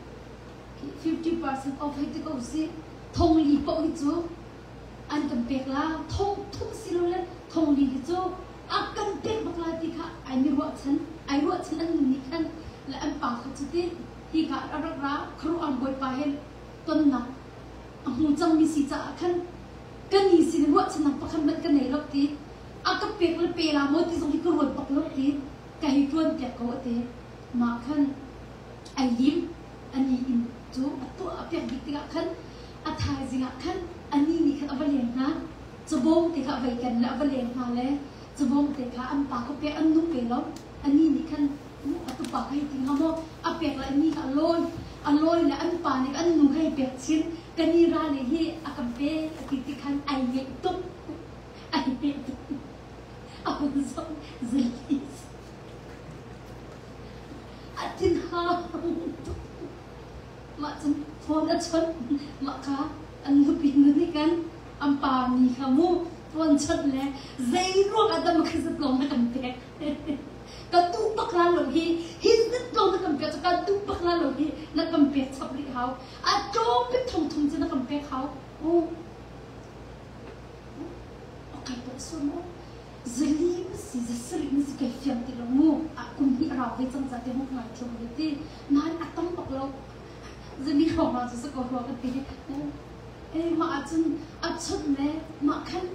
50% off hei ti ko si thong li paoh hi cu an kan pek la thong thum si lo le thong li hi cu a kan pek bak la ti kha ai mi ruahchan ai ruahchan an nun nih khan le an pa kha cu ti hi ka a rak ra khuaruah bawipa he tonnak a hmu cangmi si caah khan kan ni sin ruahchannak pakhat hmanh ka nei lo ti a ka pek le pe la maw ti zong hi ka ruat bak lo ti ka hei tuan piak ko a ti mah khan ai lim ani inn cu a tuah a piak bik tikah khan a thaizing ah khan ani nih khan a va leng hna cabawm te kha a vei ken le a va leng hna le cabawm te kha an pa kha pek an nu pe lo ani nih khan a tupa kha hei ti hnga maw a pek le ani kha a lawi a lawi le an pa nih an nu kha hei pek chin kani ra le hi a kan pe a ti ti khan ai ngeih tuk ai ngeih tuk a hun zong zalis A thinhang tuk. Mah cun phone a chawnh. Mah kha an nupi nu nih khan an pa mi kha mu phone chawnh le zei ruang ah dah makha zat lawng na kan pek. Ka duh bak la lo hi hi zat lawng na kan pek cu ka duh bak la lo hi na kan pek chap rih hau. A tlawm bik thong thum cu na kan pek hau. Uh. Okay, tuah sual maw? Zali na si, zasarih na si kai fiang ti lo mu. Ah kum hnih a rau ve cang ca te hong ngai thiam ve ti. Nain a tam bak lo. Zali hrawng ah cu sa ko rua ka ti. Eh mah ahcun a chawnh le mah khan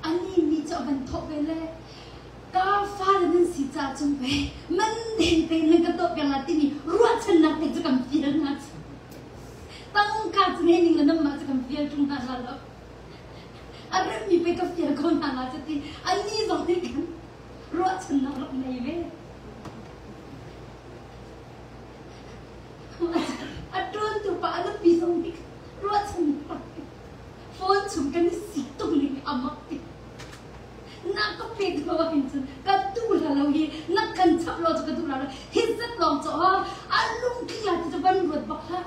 ani nih cu a van thawh ve le ka fale nan si caah cun ve man deng te nan ka tuah piak la timi ruahchannak te cu kan fial hna cu. Tangka cu ngei ning le nanmah cu kan fial ṭung hna la lo. A remmi pei ka fial ko hna la cuti annih zong nih khan ruahchannak rak nei ve. A ṭuantu pa a nupi zong nih ruahchannak rak nei. Phone chung kan i sik tuk ning a mak ti. Na ka pek lo ahhin cun ka duh la lo hi na kan chap lo cu ka duh la lo hi zat lawng cu a lungtling la ti cu van ruat bak hlah.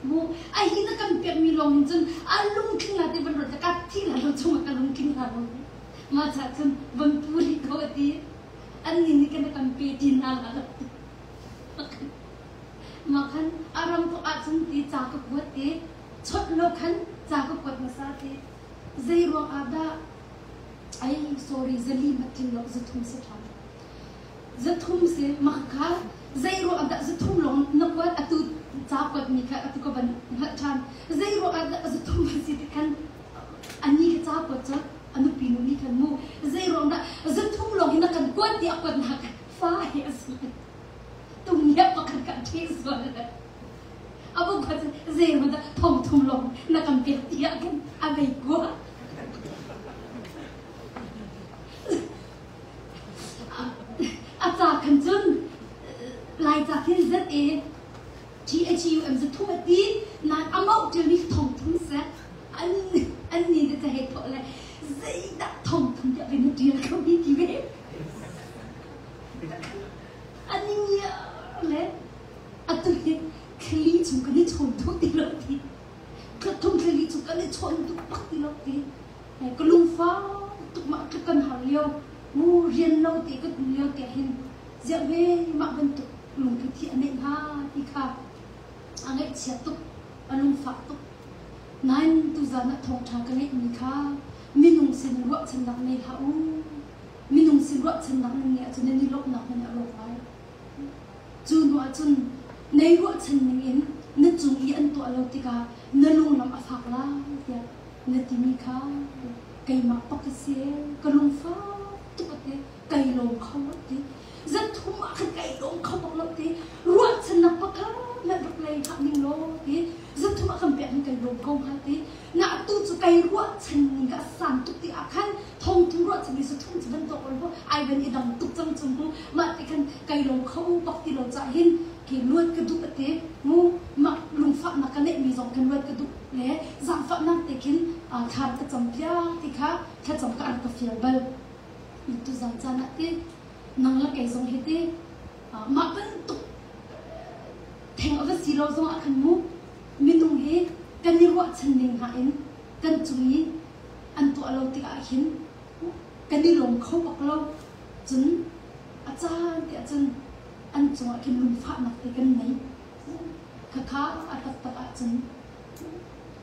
Mu a hi na kan pekmi lawng hin cun a lungtling la ti van ruat ka thi la lo chungah ka lungtling la lo mah ca cun van pu rih ko a ti an nih nih kan kan pe ti na la lo mah khan a ram thok ahcun ti ca ka kuat ti chawnh lo khan ca ka kuat hmasa ti zei ruang ah dah ai sorry zali mat tling lo zathum si ṭhan 300 si mah kha zei ruang dah 300 lawng na kuat atu ca kuatmi kha atu ka van hngalh ṭhan zei ruang ah dah 300 a si ti khan ani ka ca kuat cu a nupi nu mi khan mu zei ruang dah zathum lawng hi na kan kuat ti a kuat nak fa hi a si tung nia pakhat ka ṭhe sual a bu khat zei ruang dah thong thum lawng na kan pek ti ah khin a vei kua A ca khan cun Laica khin zet i THUM zathum a ti nain a mauh ṭialmi khi thong thum seh. An an ni te ca hei thawh le zeidah thong thum tiah ve na ṭial ko hi ti ve. An i ngiar le atu hi thlali chung kan i chawn duh ti lo ti. Thum thlali chung kan i chawn duh bak ti lo ti. Ka lungfak tuk mah tluk kan har lio mu rian lo te kan um lio te hin ziah ve mah bantuk lungput hi a neih hnga ti kha a ngaihchia tuk a lungfak tuk nain tuzan ah thawngṭha ka ngeihmi kha minung sin ruahchannak nei hlah u minung sin ruahchannak nan ngeih ahcun nan i lawmhnak nan a rawk lai cu hnu ahcun nei ruahchan ning in na cung i an tuah lo tikah na lunglam a fak lai tiah na timi kha keimah pak ka si ka lungfak tuk a ti kai lawm kho lo ti zan thum ah khan kai lawm kho bak lo ti ruahchannak pakhat hmanh rak lei hlah ning law ti zan thum ah kan pek ning kai lawm ko hnga ti na atu cu kai ruahchan ning ka san tuk ti ah khan thongthum ruahchan ni su thum cu ban tok ol ai ban i dang tuk cang chung hu mah ti khan kai lawm kho bak ti lo cha hin ke luat ka duh ate mu mah lungfahnak ka neihmi zong khan luat ka duh le zaangfahnak te khin thla ka cam piak ti kha thlacam ka an ka fial bal tu zan caan ah ti nang le kei zong hi ti mah bantuk theng a va si lo zong ah khan mu minung hi kan i ruahchan ning hna in kan cung i an tuah lo tikah hin kan i lawm kho bak lo cun a caan te ah cun an cungah khin lungfahnak te kan nei Khakha a taktak ahcun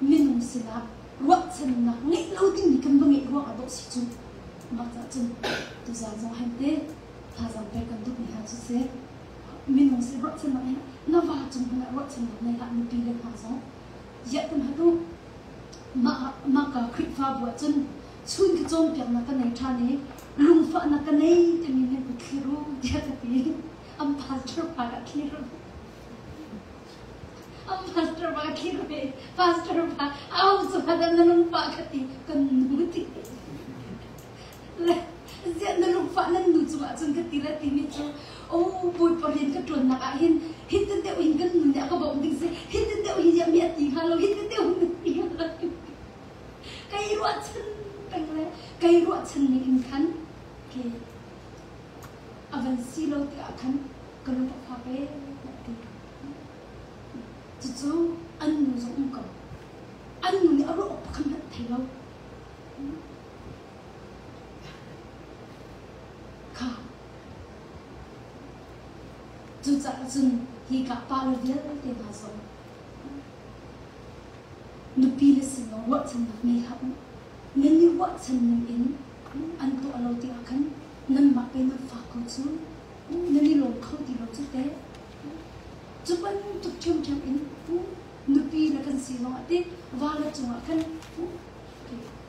minung sinah ruahchannak ngeih lo dingmi kan va ngeih ruangah dawh si cu. Mah caah cun tuzaan zong hen te thazaang pek kan duhmi hna cu si. Minung sin ruahchannak hi na va cung hmanh ah ruahchannak nei hlah nupi le hna zong ziah kan hal u. Mah mah ka Khrihfabu ah cun chun ka cawnpiaknak ka nei ṭhan i lungfahnak ka nei timi nan kut thlir u tiah ka ti. An pastor pa ka thlir u. An pastor pa ka thlir ve. Pastor pa au cu hadan na lungfah ka ti kan nu ti. Le ziah na lungfah nan nu cungah cun ka ti le timi cu oh Bawipa rian ka ṭuannak ah hin hitin deuh hin kan nu nih a ka bawmh ding si hitin deuh hin ziah mi a ti hnga lo hitin deuh hin a ti hnga lo kai ruahchan peng le kai ruahchan ning in khan ke a van si lo tikah khan ka lung a fak ee ti. Cucu an nu zong um ko. An nu nih a ruah awk pakhat hmanh thei lo. Kha. Cucaah cun hi ka pa le vialte hna zong nupi le sin lawng ruahchannak ngei hlah u. Nan i ruahchan ning in an tuah lo tikah khan nanmah pei nan fak ko cu. Nan i lawm kho ti lo cu teh. Cu bantuk ṭhiamṭhiam in nupi le kan si zongah ti va le cungah khan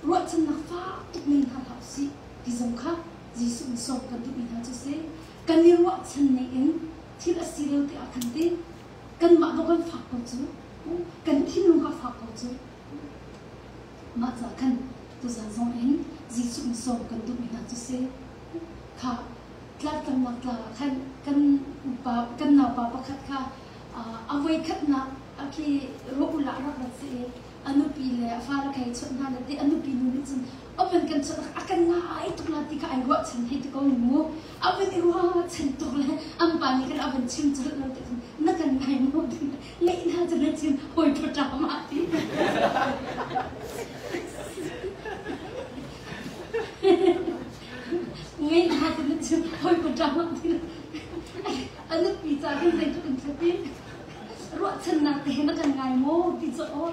ruahchannak fak tuk ngei hna hlah usih ti zong kha Jesuh nih sawm kan duhmi hna cu si. Kan i ruahchan ning in thil a si lo tikah khan ti kanmah dawh kan fak ko cu. Kan thinlung kha fak ko cu. Mah ca khan tuzan zong in Jesuh nih sawm kan duhmi hna cu si. Kha tlaktlangnak tlang ah khan kan upa kan naupa pakhat kha a voikhatnak a khi rawh ah rak rat si i a nupi le a fale kha i chawnh hna le ti a nupi nu nih cun a van kan chawnh a kan ngai tuk la ti kha ai ruahchan hei ti ko mu a van i ruahchan tuk le an pa nih khan a van chim colh lo ti cun na kan ngai mu ti ngeih hna cu na chim hawi ṭha ma ti Ngeih hna cu na chim hawi ko ṭa ma ti a nupi ca khin zeitluk in thlap in ruahchannak te he na kan ngai maw ti cu aw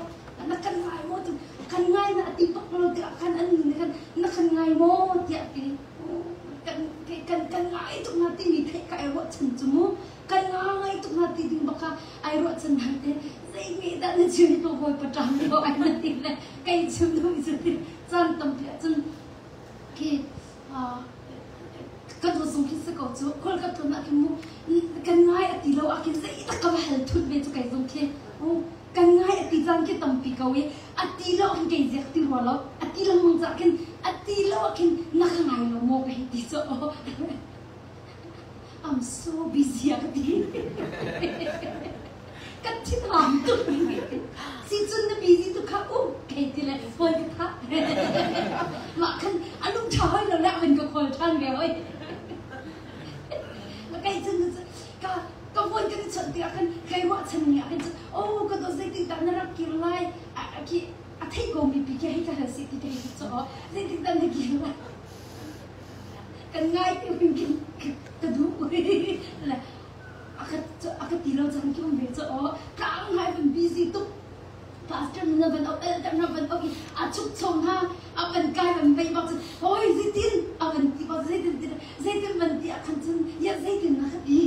na kan ngai maw ti kan ngai na ti bak lo tiah khan an nu nih khan na kan ngai maw tiah ti kan kan kan ngai tuk na timi theih ka ai ruahchan cu mu kan ngai tuk na ti ding bak kha ai ruahchan hna te zei nge dah na chim ko hawi paṭang lo ai na ti le kai chim duh cu ti caan tampi ah cun. ko i a ti lo khin kei ziak ti rua lo a ti lengmang cah khin a ti lo ah khin na ka ngai lo maw ka hei ti cu I'm so busy a ka ti. Ka thinhang tuk. Si cun na busy tuk kha um kei ti le phone ka thah. Mah khan a lung ṭha hoi lo le a van ka call ṭhan ve hoi. Kei cun ka ka phone kan i chawnh tikah khan kai ruahchan mi ah khan cun oh ka dawt zeitik dah na rak kir lai khi a theih ko mi pi khi hei ka hal sih ti ka hei caw zeitik dah na kir lai kan ngai ti kin ka duh le a ka ti lo cang ki um ve caw tlang ngai van busy tuk pastor na van ok elder na van ok a chuk chong ha a van kai van vei bak cun hoi zeitin a van ti bak zeitin ti zeitin van ti a khan cun ya zeitin na ka ti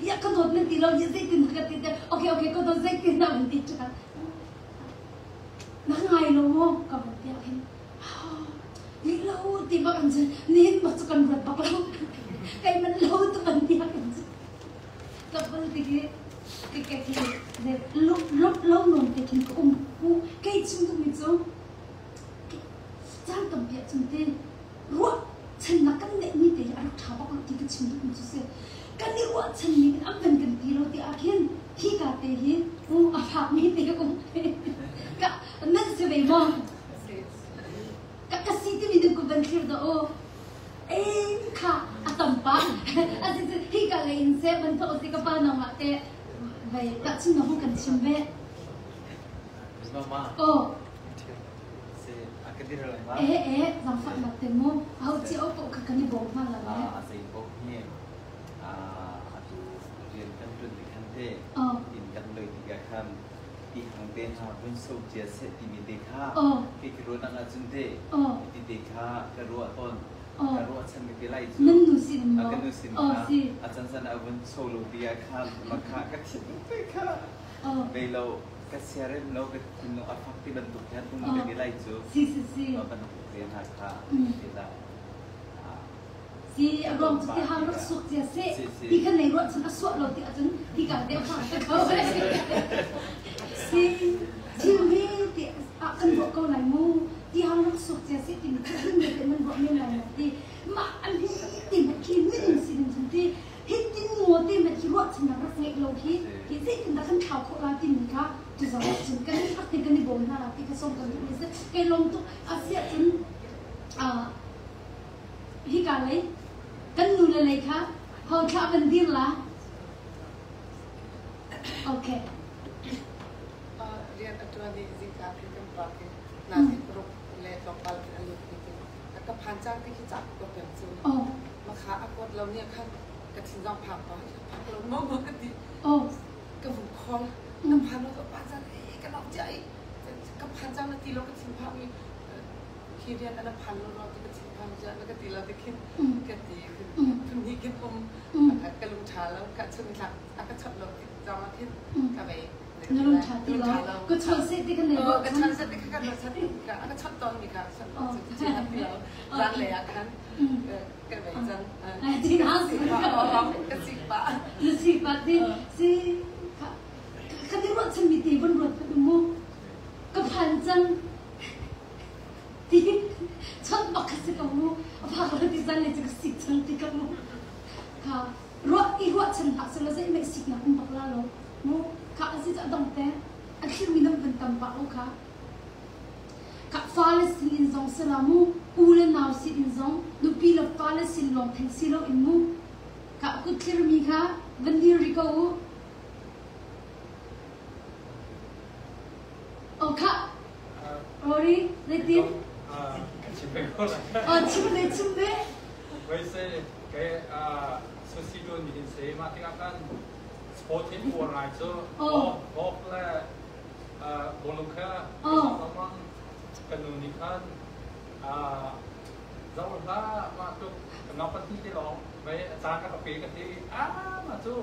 ya ka dawt na ti lo ya zeitin na ka ti te okay okay ka dawt zeitin na van ti chan na ngai lo mo ka van ti ah hin Lih lo ti bak an cun nihin bak cu kan ruat bak lo. Kai man lo tu kan ti kan cu. Ka bal ti ki ki ke ki lo lo lo non te khin ka um ku kei chim duh mi cu caan tampi ah cun te ruah channak kan neih mi te hi a rak ṭha bak lo ti ka chim duh mi cu si. Kan i ruah chan mi in an van kan ti lo ti ah khin hi ka te hi a fak mi te um ka nan si ve maw? Ka ka si timi nan kut van thlir dah u. Ei kha a tam pa. A si si hi ka lei in seh van thok si ka pa nangmah te vei tahchun na hung kan chim ve. Mama. Oh. Se a ka dir lai ma. Eh eh zangfah nak te mu. Ho chi o ko kha kan i bawm hna la le. A zei ko hi a atu rian kan ṭuan tik khan te in kan loi tikah khan ti hang te hna vun so cia seh timi te kha kei ka ruah nak ahcun te ti te kha ka ruah tawn ka ruah chan ka ti lai cu nan nu sin maw ka nu sin kha a can san a vun so lo ti ah khan ma kha ka thin te kha vei lo ka siarem lo ka thinlung a fak ti bantuk khan um ka ti lai cu si si si bantuk te hna kha ti la Si a ruang cu ti hang rak suak cia seh ti khan nei ruah cun a suah lo ti ahcun hi ka te a te ko. Si thil hi ti ah kan ruah ko lai mu ti hang rak suak cia seh timi cu hin te nan ruah men lai lo ti mah an hi ti mat khi minung sin cun ti hi tin ngaw te mat khi ruah cun rak ngeih lo hi hi zeitin dah kan thlau khawh la timi kha tu zong cun kan rak te kan i bawm hna la ti kha som kan duh mi si kei lawm tuk asiah cun Hika lei kan nule lei kha ho thlah van dir la. Okay. Rian a ṭuan i zingka khi kan pa khi na ti paruk le tlawmpal khin a lut ti khi a ka phan cang ti khi ca ka pek cu makha a kuat lo ni khan ka thin zong phang pa phak lo mo mo ka ti ka vung call ka phan lo ka pa cang e ka nok cia i ka phan cang na ti lo ka thin phang i Khi rian na phan lo ti ka thinphang cia na ka ti lo ti khin ka ti phun hnih khin um ka lung ṭha lo ka chung thlak a ka chawt lo tik zong ah khin ka vei Na lung ṭha ti lo ka chawt seh ti kan nei ka chawt seh ti ka kan chawt ka ka chawt tawn mi kha chawt lo cu ti lo zan lei ah khan ka vei cang Tin hang si ka sik pa na sik pa ti si ka ti ruah chan mi te von ruat phat mu ka phan cang Ti chawnh bak kha si ko mu. A phak lo ti zan le cu ka sik cang ti ka mu. Kha ruah i ruahchan hlah selaw zeihmanh siknak um bak la lo. Mu kha a si cu a dong te. A thlirmi nan van tam pah u kha. Kha fale sin in zong sela mu, u le nau sin in zong, nupi le fale sin lawng theng si lo in mu. Kha kut thlirmi kha van dir rih ko u. Oh khah. Rory, zeitin? Chim ve ko lai. Oh, chim ve, chim ve. Voi se ke susi tuan mi hin se ma tikah kan sport hin uar ngai cu golf le bawlung kha lengmang kan nu nih khan zoh hlah mah tuk kan nau pahnih te lawng mei a caan ka ka pe ka ti ah mah cu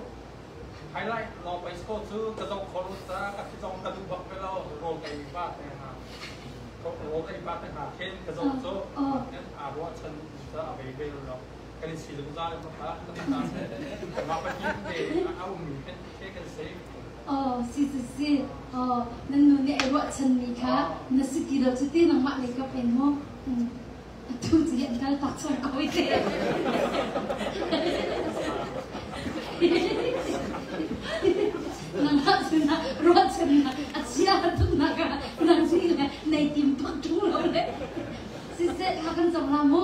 Highlight law pei score cu ka zoh kho lo caah ka thi zong ka duh bak ve lo. Rawl ka ei pah te hna. Rawl ka ei pah te hna khin ka zoh cu hin aa ruahchan cu a vei ve lo. Kan i si zungzal in maka mah pahnih te a ummi khin ke kan si. Oh, si si si. Oh, nan nu nih ai ruahchanmi kha na si ti lo cu ti nangmah lei kap in mu. Atu cu an kal tak cang ko i te. Nangmah sinah ruahchannak a chia tuknak ah nang nih le nei tim bak ṭung lo le. Siseh, thla kan cam la mu.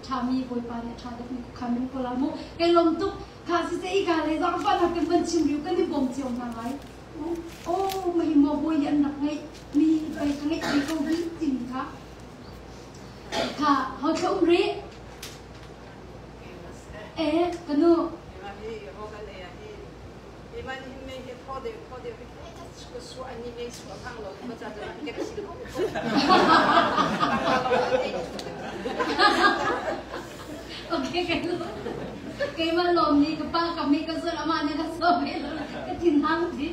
Ṭhami Bawipa nih a ṭha deuhmi khuakhan min ko la mu. Kai lawm tuk. Kha siseh i ka le zaangfahnak kan van chim riu kan i bawm cio hna lai. Oh, mah hi maw bawi hi an rak ngeih mi pei ka ngeih ve ko hi timi kha. Kha, ho thla um rih? Eh, ka nu. Okay, ka nu. Keimah lawm nih ka pa ka mi ka zul amah nih ka so ve lo ka thin hang ti.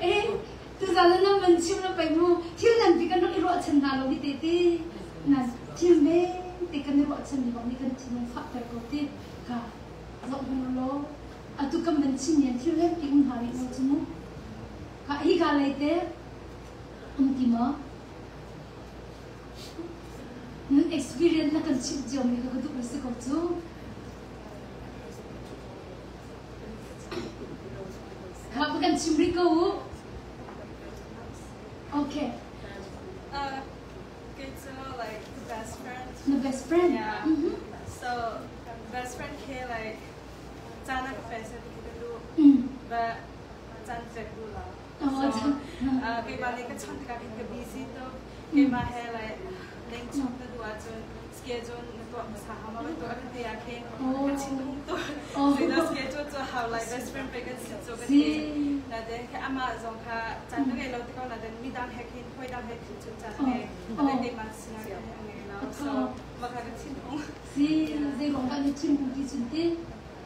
Eh, tuzan nan van chim lo pei mu thil nan ti kan rak i ruahchan hna lo hi te ti. Na thil men te kan i ruahchan mi bang nih kan thinlung fahter ko ti. Ka zoh hmang law atu kan van chim yan thil lem ti um hna rih lo cu mu. Ka hi ka lei te um ti maw? Nan experience na kan chimh cio mi kha ka duh si ko cu. Kha kan chim rih ko u. Okay. Kei cu like the best friend. The best friend. Yeah. So best friend ke like caan a ka pe seh ti ka duh. But caan pek duh lo. So keimah nih ka chawnh tikah khin ka busy tuk. Keimah he like leng chawnh ka duh ahcun schedule na tuah hmasa hau ma bantuk a ka ti ah khin ka thinhung tuk. Zeidah schedule cu hau lai best friend pe kan si cu ka ti. Nain kha amah zong kha caan ka ngei lo ti ko nain midang he khin hawidang he khin cun caan a ngei. Nain keimah sinah khin a ngei lo. So mah kha ka thinhung. Si zeiruang dah na thinhung ti cun ti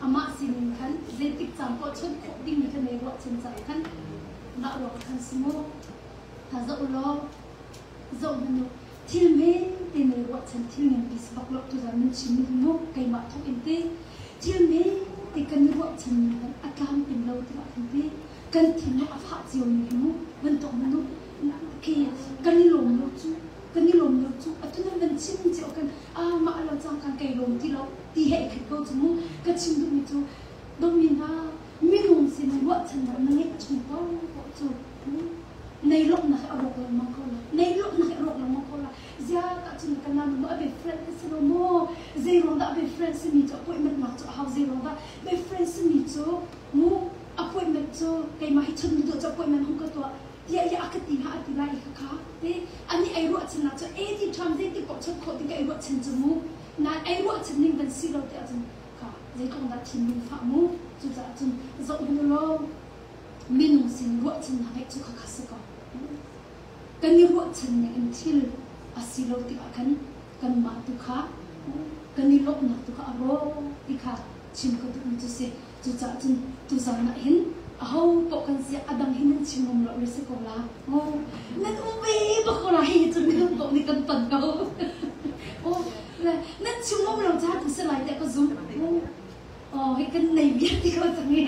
amah sining khan zeitik caan poah chawnh khawh dingmi kha nei ruahchan cang khan mah ruang khan si mu. Hna zoh u law zoh hmanh u thil men te nei ruahchan thil nganpi si bak lo tuzan nan chim mi hi mu keimah thawk in ti thil men te kan i ruahchan mi khan a tlamtling lo tikah khan ti kan thinlung a fah cio mi hi mu van tuak hmanh u khi kan i lawm lo cu kan i lawm lo cu atu nan van chim cio kan ah mah lo cang kan kai lawm ti lo ti he khat ko cu mu ka chim duhmi cu dawtmi hna minung sin ruahchannak na ngeih chung paoh cu nei lawmhnak a rawk lengmang ko la nei lawmhnak a rawk lengmang ko la zia ka cun ka nan mu a be friend ka si lo mu zei ruang dah a be friend simi cu appointment nak cu a hau zei ruang dah be friend simi cu mu appointment cu keimah hi chun duh cu appointment hung ka tuah tiah i a ka ti hna a ti lai i ka kha te ani ai ruahchan nak cu e ti ṭham zei ti poh chot khawh ti ka ai ruahchan cu mu na ai ruahchan ning van si lo ti ahcun ka zeitluk dah thinlung fah mu cucaah cun zoh hmanh law minung sin ruahchannak ngeih cu khakha si ko. Kan i ruahchan ning in thil a si lo tikah khan kanmah tu kha kan i lawmhnak tu kha a rawk ti kha chim ka duhmi cu si. Cucaah cun tuzan ah hin aho paoh kan si a dang hi nan chim ngam lo si ko la. Oh, nan um ve bak ko la hi cun minung paoh nih kan ton ko. Oh, nan chim ngam lo caah tu si lai tiah ka zum. Oh, hi kan nei vial ti ko cang i.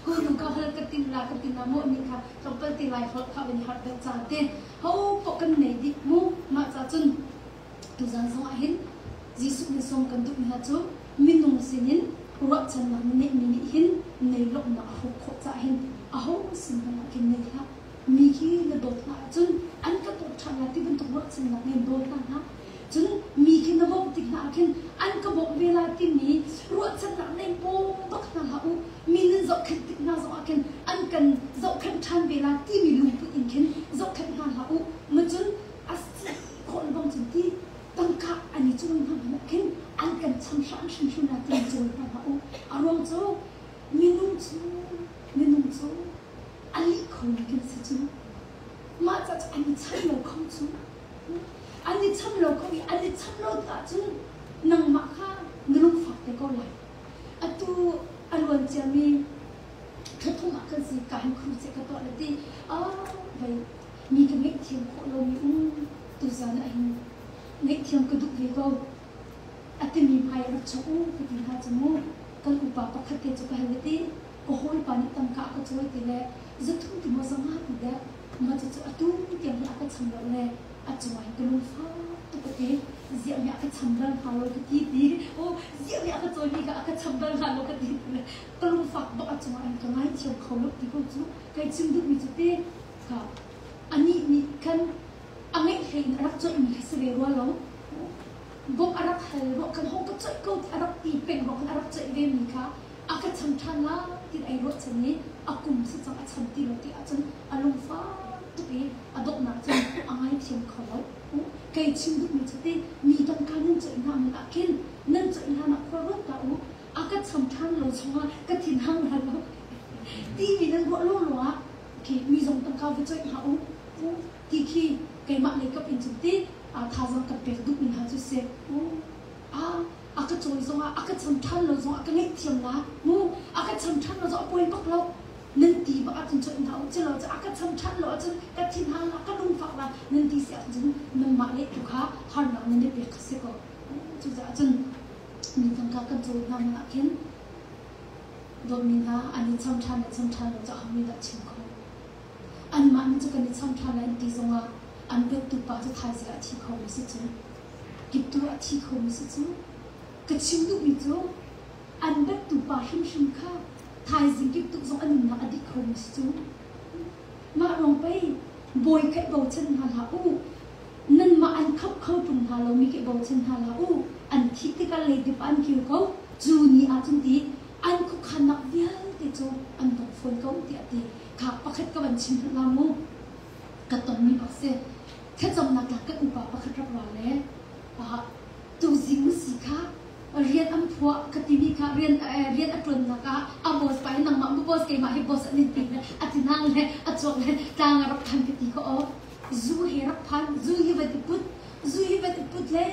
Ku nu ka hal ka tin la ka tin la mo ni kha tlawmpal ti lai holh kha van har deuh ca te ho po kan nei dik mu mah ca cun tuzan zong ah hin Jesuh nih sawm kan duh mi hna cu minung sinin ruahchannak na neih mi nih hin nei lawmhnak a hrawk khawh caah hin aho sin hmanh ah khin nei hlah mi khi na dawt hna ahcun an ka dawt ṭhan lai ti bantuk ruahchannak nih daw hna hlah Cun mi khi na bawmh tik hna ah khin an ka bawmh ve lai timi ruahchannak nei bawm bak hna hlah u. Mi nan zohkhenh tik hna zongah khin an kan zohkhenh ṭhan ve lai timi lungput in khin zohkhenh hna hlah u. Macun a si khawh le bang cun ti tangka an i cawi hna hmanh ah khin an kan cham hram hrimhrim lai timi cawi hna hlah u. A ruang cu minung cu minung cu a lih khomi kan si cu. Mah ca cu an i chan lo kho cu. An i cham lo kho i an i cham lo ahcun nangmah kha na lungfak te ko lai. Atu a luan ciami thla thum ah khan si ka hin khru che ka tuah le ti ah vei mi ka ngaihthiam khawh lomi um tuzan ah hin ngaihthiam ka duh ve ko a timi hmai rak chok u ka ti hna cu mu kan upa pakhat te cu ka hal le ti. Ka hawipa nih tangka a ka cawi ti le zathum ti maw zanga ti dek ma cucu atu tiang hi a ka cham lo le a cungah hin ka lungfak tuk ka ti. Ziah mi a ka cham bal hnga lo ka ti ti. Oh, ziah mi a ka cawimi kha a ka cham bal hnga lo ka ti ti le ka lungfak bak a cungah hin ka ngaithiam kho lo ti ko cu. Kai chim duhmi cu te kha anih nih khan a ngeih hlei in a rak coihmi kha si ve rua lo. Bawmh a rak hal ruah khan hong ka coih ko ti a rak ti peng ruah khan a rak coih vemi kha a ka cham ṭhan lai ti ai ruahchan i a kum si cang a cham ti lo ti ahcun a lungfak tuk i a donghnak cun a ngaithiam kho lo. Kei chim duhmi cu ti mi tangka nan coih hna man ah khin nan coih hlan ah khua ruat ta u a ka cham ṭhan lo chungah ka thin hang hna lo timi nan ruah lawlaw ah khi mi zong tangka va coih hna u ti khi keimah lei kap in cun ti thazaang kan pek duhmi hna cu si. A ka cawi zongah a ka cham ṭhan lo zongah ka ngaihthiam la mu a ka cham ṭhan lo zong a poi bak lo nan ti bak ahcun cun hna u cilo cu a ka cham ṭhan lo ahcun ka thinhang la ka lungfak la nan ti si ahcun nanmah le tu kha harnak nan i pek kha si ko. Cucaah cun mi tangka kan cawi hna man ah khin dawtmi hna an i cham ṭhan le cham ṭhan lo cu aho nih dah chim kho? Anmah nih cu kan i cham ṭhan lai an ti zongah an bettu pa cu thaizing ah a thi khomi si cu. Kiptu a thi khomi si cu. Ka chim duhmi cu an bettu pa hrimhrim kha thaizing kiptuk zong a nunnak a dik khomi si cu. Mah ruang pei bawi kha i bochan hna hlah u. Nanmah an khamh kho ṭung hna lomi khi bochan hna hlah u. An thih tikah leidip ah an kir ko. Cu ni ah cun ti an khuakhannak vialte cu an dong fawn ko tiah a ti. Kha pakhat ka van chim hmanh la mu. Ka tonmi bak si. Thlacamnak ah kan upa pakhat rak ra le tuzing si kha rian an phuah ka timi kha rian rian a ṭuannak ah a boss pa hi nangmah mu boss keimah hi boss an in ti le a tinang le a chuak le tlang a rak phan ka ti ko aw zu he rak phan zu hi van i put zu hi van i put le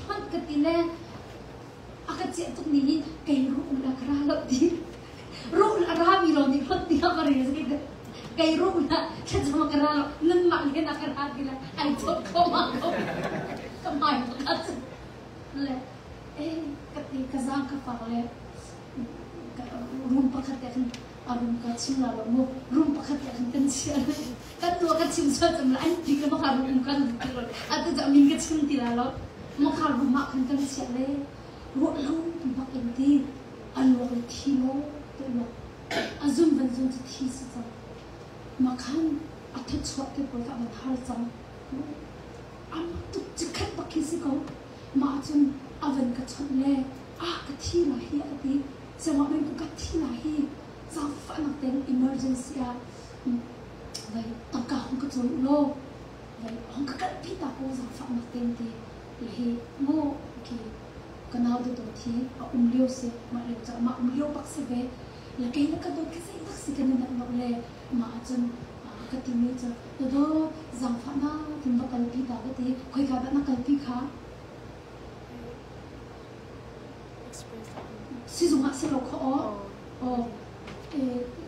hlonh ka ti le a ka ciah tuk ni hin kei ruh la ka ra lo ti ruh la ra mi lo nih hlonh ti ka rel zei kei ruh la thlacam ka ra lo nanmah len a ka ra ti le ai chawt kho ma ko ka hmai pakhat le eh ka ti ka zaang ka fak le room pakhat te khan a room ka chim la lo mu room pakhat te khan kan chia kan nu ka chim sual cam la an ti ka maka room kan ti lo atu ja min ka chim ti la lo maka room ah khan kan chia le ruah lo tu bak in ti a luak le thi lo te luak a zum van zum cu thi si cang makhan a thachuah te pawl ka van har cang am tuk chikhat bak khi si ko mah cun a van ka chawnh le a ka thi la hi a ti cangah men ka thi la hi zaangfahnak ten emergency ah vai tangka hong ka cawi u law vai hong ka kalpi ta ko zaangfahnak ten ti hi mu khi ka nau te to thi a um lio si mah lio ca mah um lio bak si ve la kei la ka dawt ka zei tak si kan nak nok le mah ahcun ka timi cu na dawt zaangfahnak in va kalpi ta ka ti khoika dah na kalpi kha Sizung ah si lo kho aw. Aw.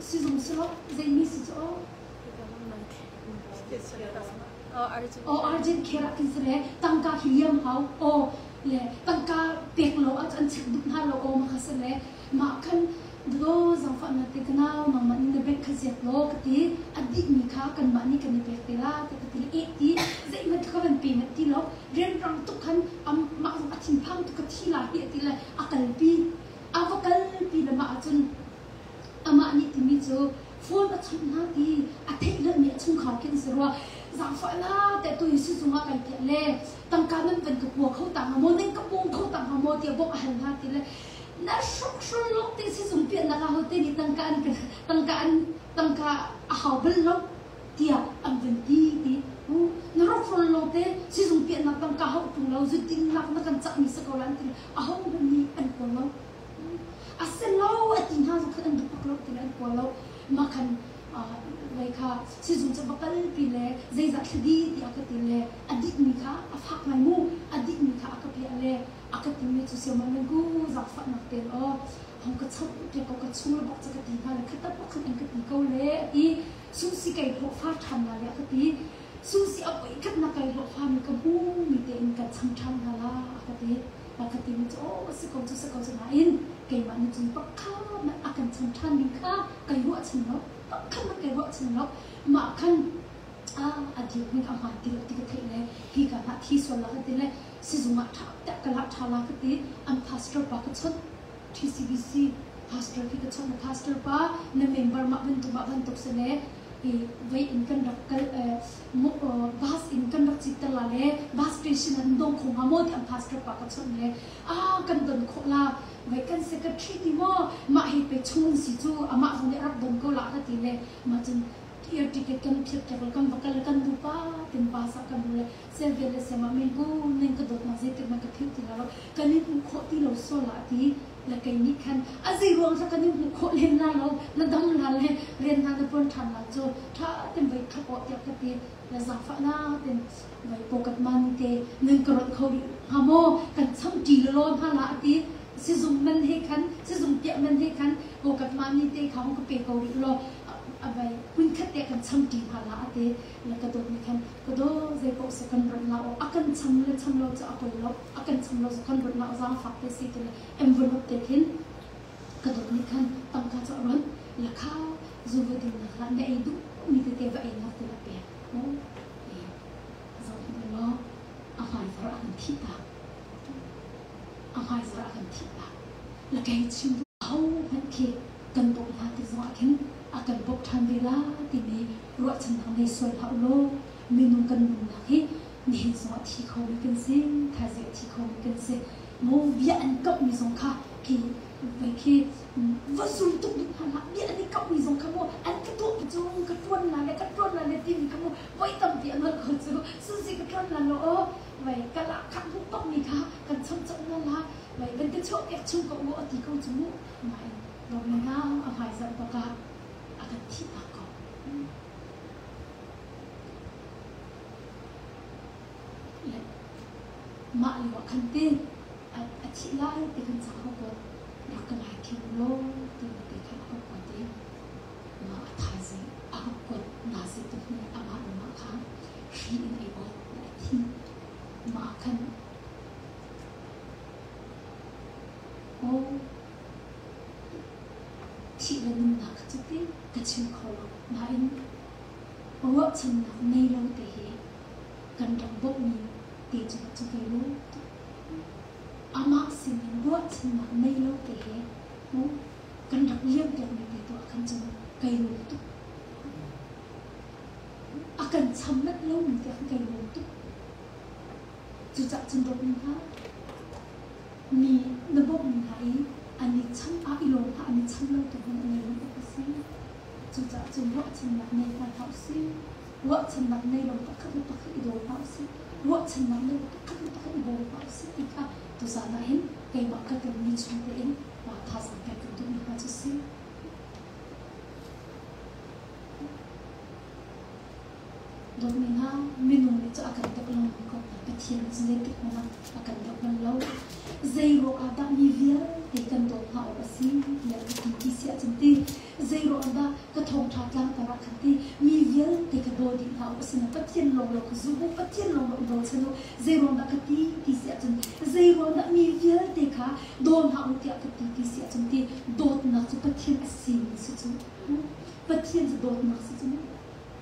Sizung si lo zeimi si cu aw. Aw urgent care ah kin si le tangka khi liam hau aw le tangka pek lo ah an check duh hna lo aw ma kha si le mah khan do zangfah na te kanau nangmah nih na bank kha ziak law ka ti a dihmi kha kanmah nih kan i pek te la te ka ti le eh ti zeihmanh kha ka van pe mat ti lo rianrang tuk khan mah zong a thinphang tuk ka thi la hi a ti le a kalpi a va kalpi le mah ahcun amah nih timi cu phone a chawnh hna ti a theih lomi a chungkhar khin si rua zaangfahnak te tu hi sizung ah kai piah le tangka nan van ka kua kho ta hnga maw nan ka bawm kho ta hnga maw tiah bawmh a hal hna ti le na hrokhrol lawng te sizung piahnak ah hote nih tangka an tangka an tangka a hau bal lo tiah an van ti ti na hrokhrol lawng te sizung piahnak tangka hau tung lo zudinnak na kan cahmi si ko la an ti a ho hmanh nih an kawl lo a si lo a ti hna zong khan an duh bak lo ti an kawl lo mah khan lei kha sizung cu va kalpi le zeizah thladi tiah ka ti le a dihmi kha a fak ngai mu a dihmi kha a ka piah le a ka timi cu siaman nan ku zaangfahnak ten aw hong ka chawnh piak ko ka chung le bak cu ka ti hna le khatat bak khan an ka ti ko le a ti sungsi kai hlawh fa ṭhan la le a ka ti sungsi a voi khat na kai hlawh fa mi ka hmu mi tein kan cham ṭhan hna la a ka ti a ka timi cu aw si ko cu si ko cu nain Keimah nih cun pakhat hmanh a kan cham ṭhan ding kha kai ruahchan lo. Pakhat hmanh kai ruahchan lo. Mah khan a dirhmun a hmaan ti lo ti ka theih le hi ka hna thi sual la ka ti le sizung ah ṭha tiah ka lah ṭha la ka ti. An pastor pa ka chawnh. TCBC pastor khi ka chawnh. Pastor pa na member mah bantuk mah bantuk si le vei in kan rak kal bus in kan rak cit ter la le bus station an dong kho hnga maw ti an pastor pa ka chawnh le a kan don khawh la vai kan secretary ti maw mah hi pe chung si cu amah zong nih rak don ko la ka ti le mah cun air ticket kan phiat piak le kan va kal le kan nu pa tin pa sa kan nu le sel vel le sema min ku ning ka dawt nak zeitik man ka philh ti la lo kan in hmuh khawh ti lo so la ti le kei nih khan a zei ruang sa kan in hmuh khawh len la lo na dam la le rian hna na tuan ṭhan la cu ṭha ten vai thap awh tiah ka ti le zaangfahnak ten vai pocket money te nan ka rawnh kho rih hnga maw kan cham ṭi lawlaw hna la a ti sizung man he khan sizung piah man he khan pocket money te kha hong ka pe ko rih law a vai hmun khat te kan cham ṭi hna la a ti le ka dawt nih khan ka daw zei paoh se kan rawnh la aw a kan cham le cham lo cu a poi lo a kan cham lo cu kan rawnh la aw zaangfak te si ti le envelope te khin ka dawt nih khan tangka cu a rawnh la kha zu va din nak lah na ei duh mi tete va ei nak te la pek mu zoh hmanh law a hmaizar a kan thih tak a hmaizar a kan thih tak la kei chim ho hmanh khi kan bawmh hna ti zong ah khin a kan bawmh ṭhan ve la timi ruahchannak nei sual hlah u law minung kan nunnak hi nihin zong ah thi khomi kan si thaizing a thi khomi kan si mu bia an kamhmi zong kha khi vai khi va zum tuk duh hna hlah bia an i kamhmi zong kha mu an ka tuah cu ka ṭuan la le ka ṭuan la le timi kha mu voi tampi an holh ko cu susi ka ṭuan la lo aw vai ka lak khak duh bakmi kha kan cham cham na la vai van ka chuah piak chung ko u a ti ko cu mu nain dawtmi hna a hmaizarh bak ah a kan thih tak ko le mah lio ah khan te a thih lai ti kan cah ko ko rak ka ngai thiam law ti te khan a ka kuat i mah a thaizing a ka kuat nazi tu hnu amah le mah kha hri in ei awk a thi mah khan aw thih le nunnak kha cu ti ka chim kho lo nain ruahchannak nei lo te hi kan rak bawmhmi te cungah cu kai lawm tuk. Amah sinin ruahchannak nei lo te he mu kan rak liampiakmi te tu ah khan cun kai lawm tuk. A kan cham manh lomi te khan kai lawm tuk. Cucah cun dawtmi hna, mi na bawmhmi hna i an i cham ah i lawm hlah, an i cham lo tu hmanh an i lawm awk a si. Cucaah cun ruahchannak nei hna hlah usih. Ruahchannak nei lo pakhat le pakhat i daw hlah usih. Ruahchannak nei lo pakhat le pakhat i bawm hlah usih ti kha tuzaan ah hin keimah ka tonmi chung tein thazaang pek kan duhmi hna cu si. Dawtmi hna, minung nih cu a kan dawt lengmang ko hna. Pathian nih cun zeitik hmanh ah a kan dawt bal lo. Zei ruang ah dah mi vialte kan dawt hna awk a si tiah ka ti ti si ahcun ti zei ruang dah ka thawngṭha tlangtar ah khan ti mi vialte ka daw dih hna awk a si na Pathian lawng lo ka zum u Pathian lawng lo i bochan u zei ruang dah ka ti ti si ahcun zei ruang dah mi vialte kha daw hna u tiah ka ti ti si ahcun ti dawtnak cu Pathian a sining si cu Pathian cu dawtnak si cu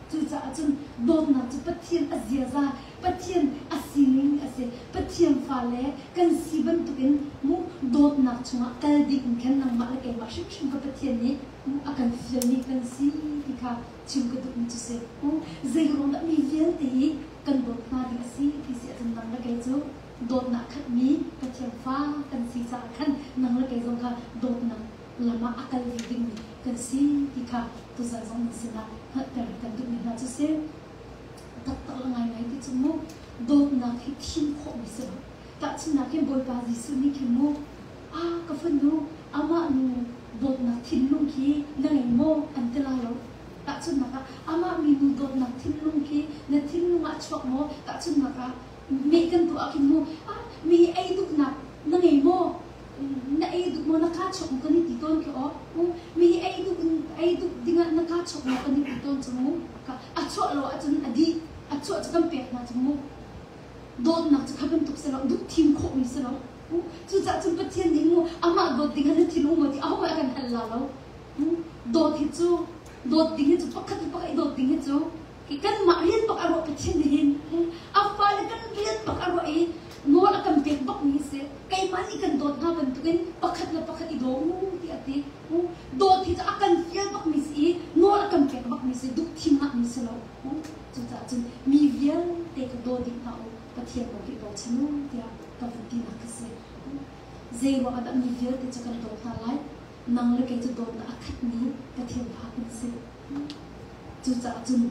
Cucaah cun dawtnak cu Pathian a ziaza, Pathian a sining a si. Pathian fale kan si bantukin mu dawtnak chungah kal ding in khan nangmah le keimah hrimhrim kha Pathian nih mu a kan fialmi kan si ti kha chim ka duhmi cu si. Mu zei ruang dah mi vialte hi kan dawt hna ding a si ti si ahcun nang le kei cu dawtnak khatmi Pathian fa kan si caah khan nang le kei zong kha dawtnak lam ah a kal ve dingmi kan si ti kha tuzan zong nan sinah hngalhter kan duhmi hna cu si. Taktak le ngaingai ti cu mu dawtnak hi thim khawhmi si lo. Tahchunhnak hin Bawipa Jesuh nih khin mu a ka fanu amah nu dawtnak thinlung khi na ngei maw an ti lai lo. Tahchunhnak ah amah minu dawtnak thinlung khi na thinlung ah chuak maw? Tahchunhnak ah meh kan tuah ah khin mu ah mi ei duhnak na ngei maw? Na ei duh maw na kaa chok maw kan i ti tawn khi aw mi hi ei duh ei duh dingah na kaa chok maw kan i ti tawn cu mu a chuah lo ahcun a dih a chuah cu kan pek hna cu mu dawtnak cu kha bantuk si lo duh thim khawhmi si lo. Cucaah cun Pathian nih mu amah dawt ding ah na thinlung maw ti ahohmanh a kan hal la lo. Dawt hi cu dawt ding hi cu pakhat le pakhat i dawt ding hi cu kanmah rian bak a ruah Pathian nih hin a fale kan rian bak a ruah i nawl a kan pek bak mi si. Keimah nih kan dawt hna bantukin pakhat le pakhat i daw u tiah a ti. Dawt hi cu a kan fial bak mi si i nawl a kan pek bak mi si, duh thim ngah mi si lo. Cucaah cun mi vialte kha daw dih hna u, Pathian lawng hi bochan u tiah ka vun tinak ka si. Zei ruangah dah mi vialte cu kan dawt hna lai? Nang le kei cu dawtnak a khatmi Pathian fa kan si. Cucaah cun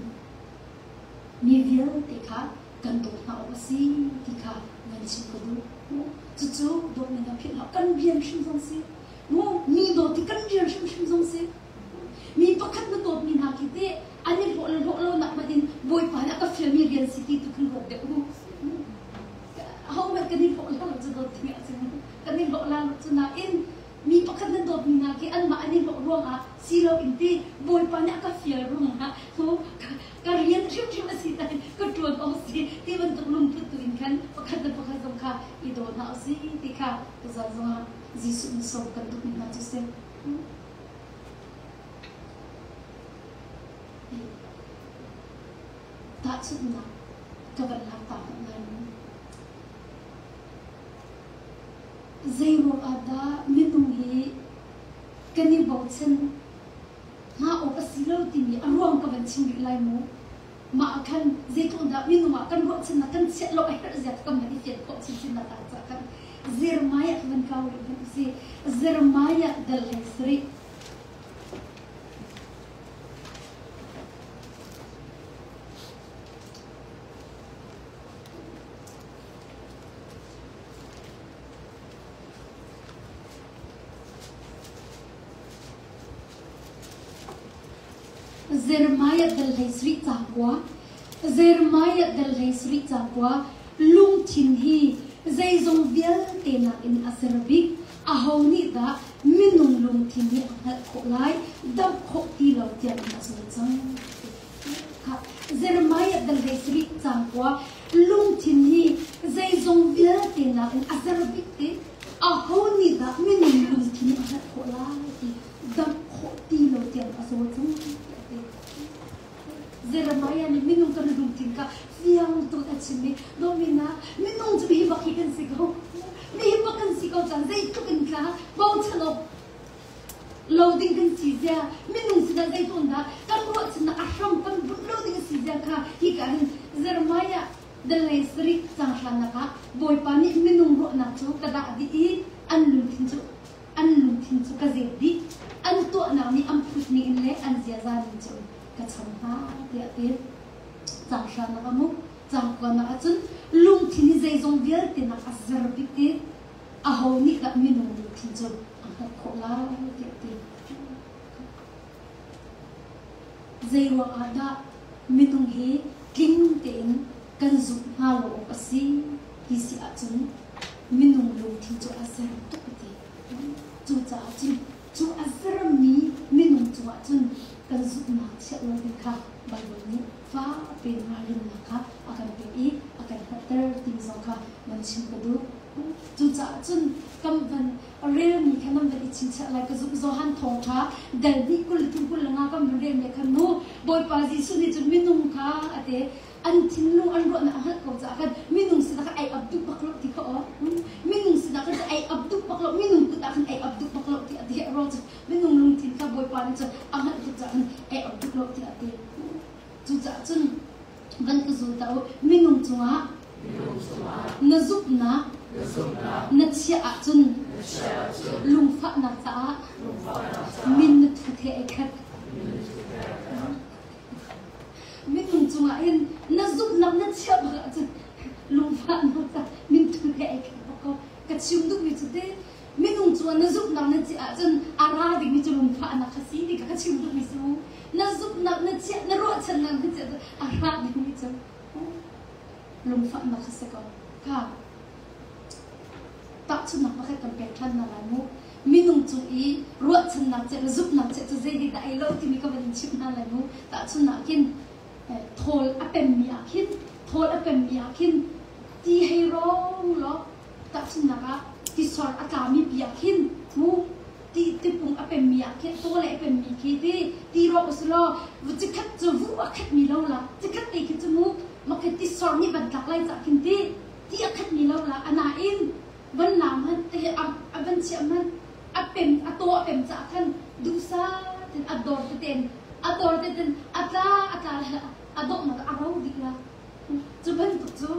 mi vialte kha kan dawt hna awk a si ti kha van chim ka duh. Cucu dawtnak a philh hlah. Kan rian hrim zong si. Mi dawt hi kan rian hrimhrim zong si. Mi pakhat na dawtmi hna khi teh an i hlawh le hlawh lo nak hmanh in Bawipa nih a ka fialmi rian si ti tu khan ruat deuh u. Ahohmanh kan i hlawh la lo cu dawt ding ahcun kan i hlawh la lo cu nain mi pakhat na dawtmi hna khi anmah an i hlawh ruangah si lo in ti Bawipa nih a ka fial ruangah ka rian hrimhrim a si tain ka ṭuan awk si ti bantuk lungput tu in khan pakhat le pakhat zong kha i daw hna usih ti kha tuzaan zongah Jesuh nih sawm kan duhmi hna cu si. Tahchunhnak ka van lak ta hmanh lai mu. Zeiruang ah dah minung hi kan i bochan hna awk a si lo timi a ruang ka van chim rih lai mu. Mah ah khan zeitluk dah minung ah kan ruahchannak kan chiah lo a herh zia kan van i fian khawh chinchin nak ah cah khan Jeremiah kan van kau rih hmanh usih. Jeremiah dal hlei sarih. Jeremiah dal hlei sarih caang kua. Jeremiah dal hlei sarih caang kua. Lungthin hi zeizong vialte nakin a ser bik. Aho nih dah minung lungthin hi a hngalh khawh lai, damh khawh ti lo tiang in a cawl cang. Jeremiah dal hlei sarih caang kua. Lungthin hi zeizong vialte nakin a ser bik ti. Aho nih dah minung lungthin hi a hngalh khawh lai ti damh khawh ti lo tiang a zaw cang tiah a ti. Jeremiah nih minung kan lungthin kha fiang tuk a chim i domina minung cu hi bak hi kan si ko mi hi bak kan si ko cang zeitluk in tla bochan awk lo ding kan si zia minung sinah zeitluk dah kan ruahchannak a hram kan bunh lo ding si zia kha hi ka hin Jeremiah dalei sarih cang hrannak ah Bawipa nih minung ruahnak cu ka dah dih i an lungthin cu an lungthin cu ka zet dih, an tuahnak nih an phut ning in le an ziaza ning cu ka cham hna tiah a ti. Caang hranak a mu, caang kuanak ahcun lungthin hi zeizong vialte nak a zer bik i aho nih dah minung lungthin cu a hngalh khawh lai tiah a ti. Zeiruang ah dah minung hi tling tein kan zumh hnga lo awk a si ti si ahcun minung lungthin cu a zer tuk a ti. Cucaah cun cu a zermi minung cungah cun kan zumhnak chiah lo ding kha Baibal nih fakpi in ralrinnak kha a kan pek i a kan hngalhter timi zong kha van chim ka duh. Cucaah cun kan van relmi kha nan van i chingchiah lai ka zumh. Johan thawngṭha dal hnih 23 25 kan van relmi khan mu Bawipa Jesuh nih cun minung kha a ti an thinlung an ruahnak a hngalh ko caah khan minung sinah khan ai ap duh bak lo ti kha aw minung sinah khan ai ap duh bak lo minung kut ah khan ai ap duh bak lo ti a ti ro cu minung lungthin kha Bawipa nih cun a hngalh tuk caah khan ai ap duh lo ti a ti cucaah cun van ka zul ta u minung cungah na zumhnak na chiah ahcun lungfahnak caah min na thu the ai khat Minung cungah hin na zumhnak na chiah bak ahcun lungfahnak ca minthu he ai khat bak ko. Ka chim duhmi cu te minung cungah na zumhnak na chiah ahcun a ra dingmi cu lungfahnak kha si ti ka chim duhmi si mu. Na zumhnak na chiah na ruahchannak na chiah a ra dingmi cu lungfahnak kha si ko. Kha tahchunhnak pakhat kan pek ṭhan hna lai mu. Minung cung i ruahchannak ceh le zumhnak ceh cu zei dah ai lo timi ka van in chimh hna lai mu. Tahchunhnak khin thawl a pemmi ah khin thawl a pemmi ah khin ti hei rawng law tahchunhnak ah. Tisor a tlami pi ah khin mu ti tipung a pemmi ah khin taw le a pemmi khi ti ti rawk usulaw cikhat cu vu a khatmi lo la cikhat te khi cu mu makhe tisor nih van tlak lai cah khin ti ti a khatmi lo la anain van lam han te a van chiah man a pem a taw a pem cah khan duhsa tin a dor teten a dor teten a tla a tla le a donghnak a ro dih la. Cu bantuk cu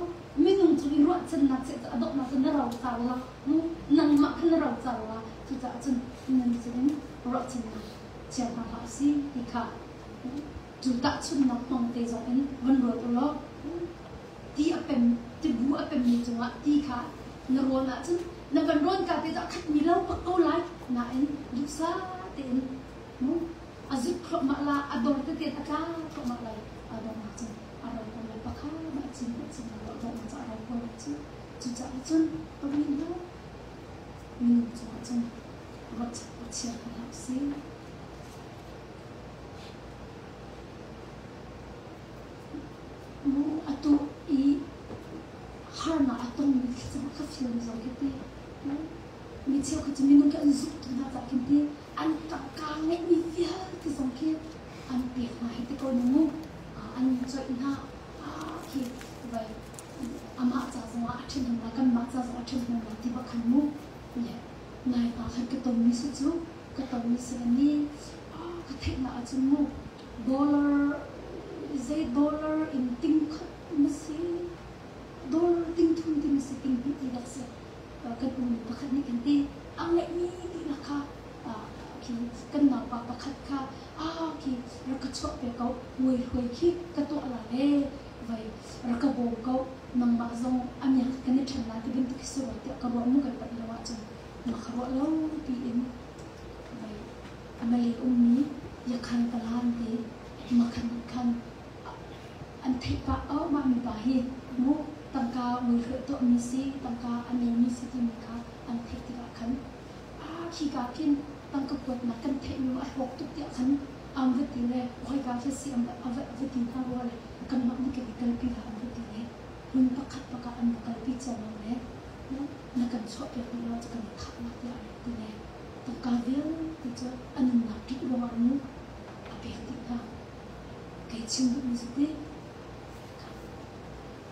minung cung i ruahchannak seh cu a donghnak cu na ro car la mu nangmah kha na ro car la. Cucaah cun nan cungin ruahchannak chia hna hlah si ti kha cu tahchunhnak hmang te zong in van ruat u law ti a pem tibu a pemmi cungah ti kha na rawn ahcun na van rawn ka te cu a khatmi lo bak ko lai nain duhsah tein mu a zut thluahmah la a dor tete a tla thluahmah lai a donghnak cun a ro ko lai pakhat a cin a cin a donghnak cu a ro ko lai cu cucaah cun pahnih hna minung cungah cun ruahchan chia hna hlah usih. Mu atu i harnak a tongmi thlacam ka film zong khi ti mi cheukhat cu minung khi an zumh tuk hna caah khin ti an tangka ngeihmi vialte zong khi an pek hna hei ti ko ning mu an coih hna khi vai amah ca zongah a ṭhahnem lai kanmah ca zongah a ṭhahnem lai ti bak khan mu le nai pa khan ka tonmi si cu ka tonmi si le ni ka theihnak ahcun mu dollar zei dollar in ting khat na si dollar ting thum ti na si ting hnih ti dak si kan unu pakhat nih kan ti a ngeihmi dihlak kha khi kan naupa pakhat kha ah khi rak ka chuah pe ko muai hruai khi ka tuah la le vai rak ka bawm ko nangmah zong amiak kan i ṭhen la ti bantuk khi si rua tiah ka ruah mu kai pat lo ahcun ma ka ruah lo tiin vai amale ummi yakhan palan te makhan khan an theih pah oh mah mipa hi mu tangka muihruai tuahmi si tangka a neimi si timi kha an theih tikah khan a khika khin tangka kuatnak kan theihmi a hlawk tuk tiah khan an va ti le khoika khi si an va ti hna rua le kanmah nih kan i kalpi la an va ti le hmun pakhat pakah an va kalpi ciammam le na kan chuahpiak rih lo cu kan i thah la tiah an ti le tangka vialte cu a nunnak ṭih ruangah mu a pek dih hna. Kei chim duhmi cu ti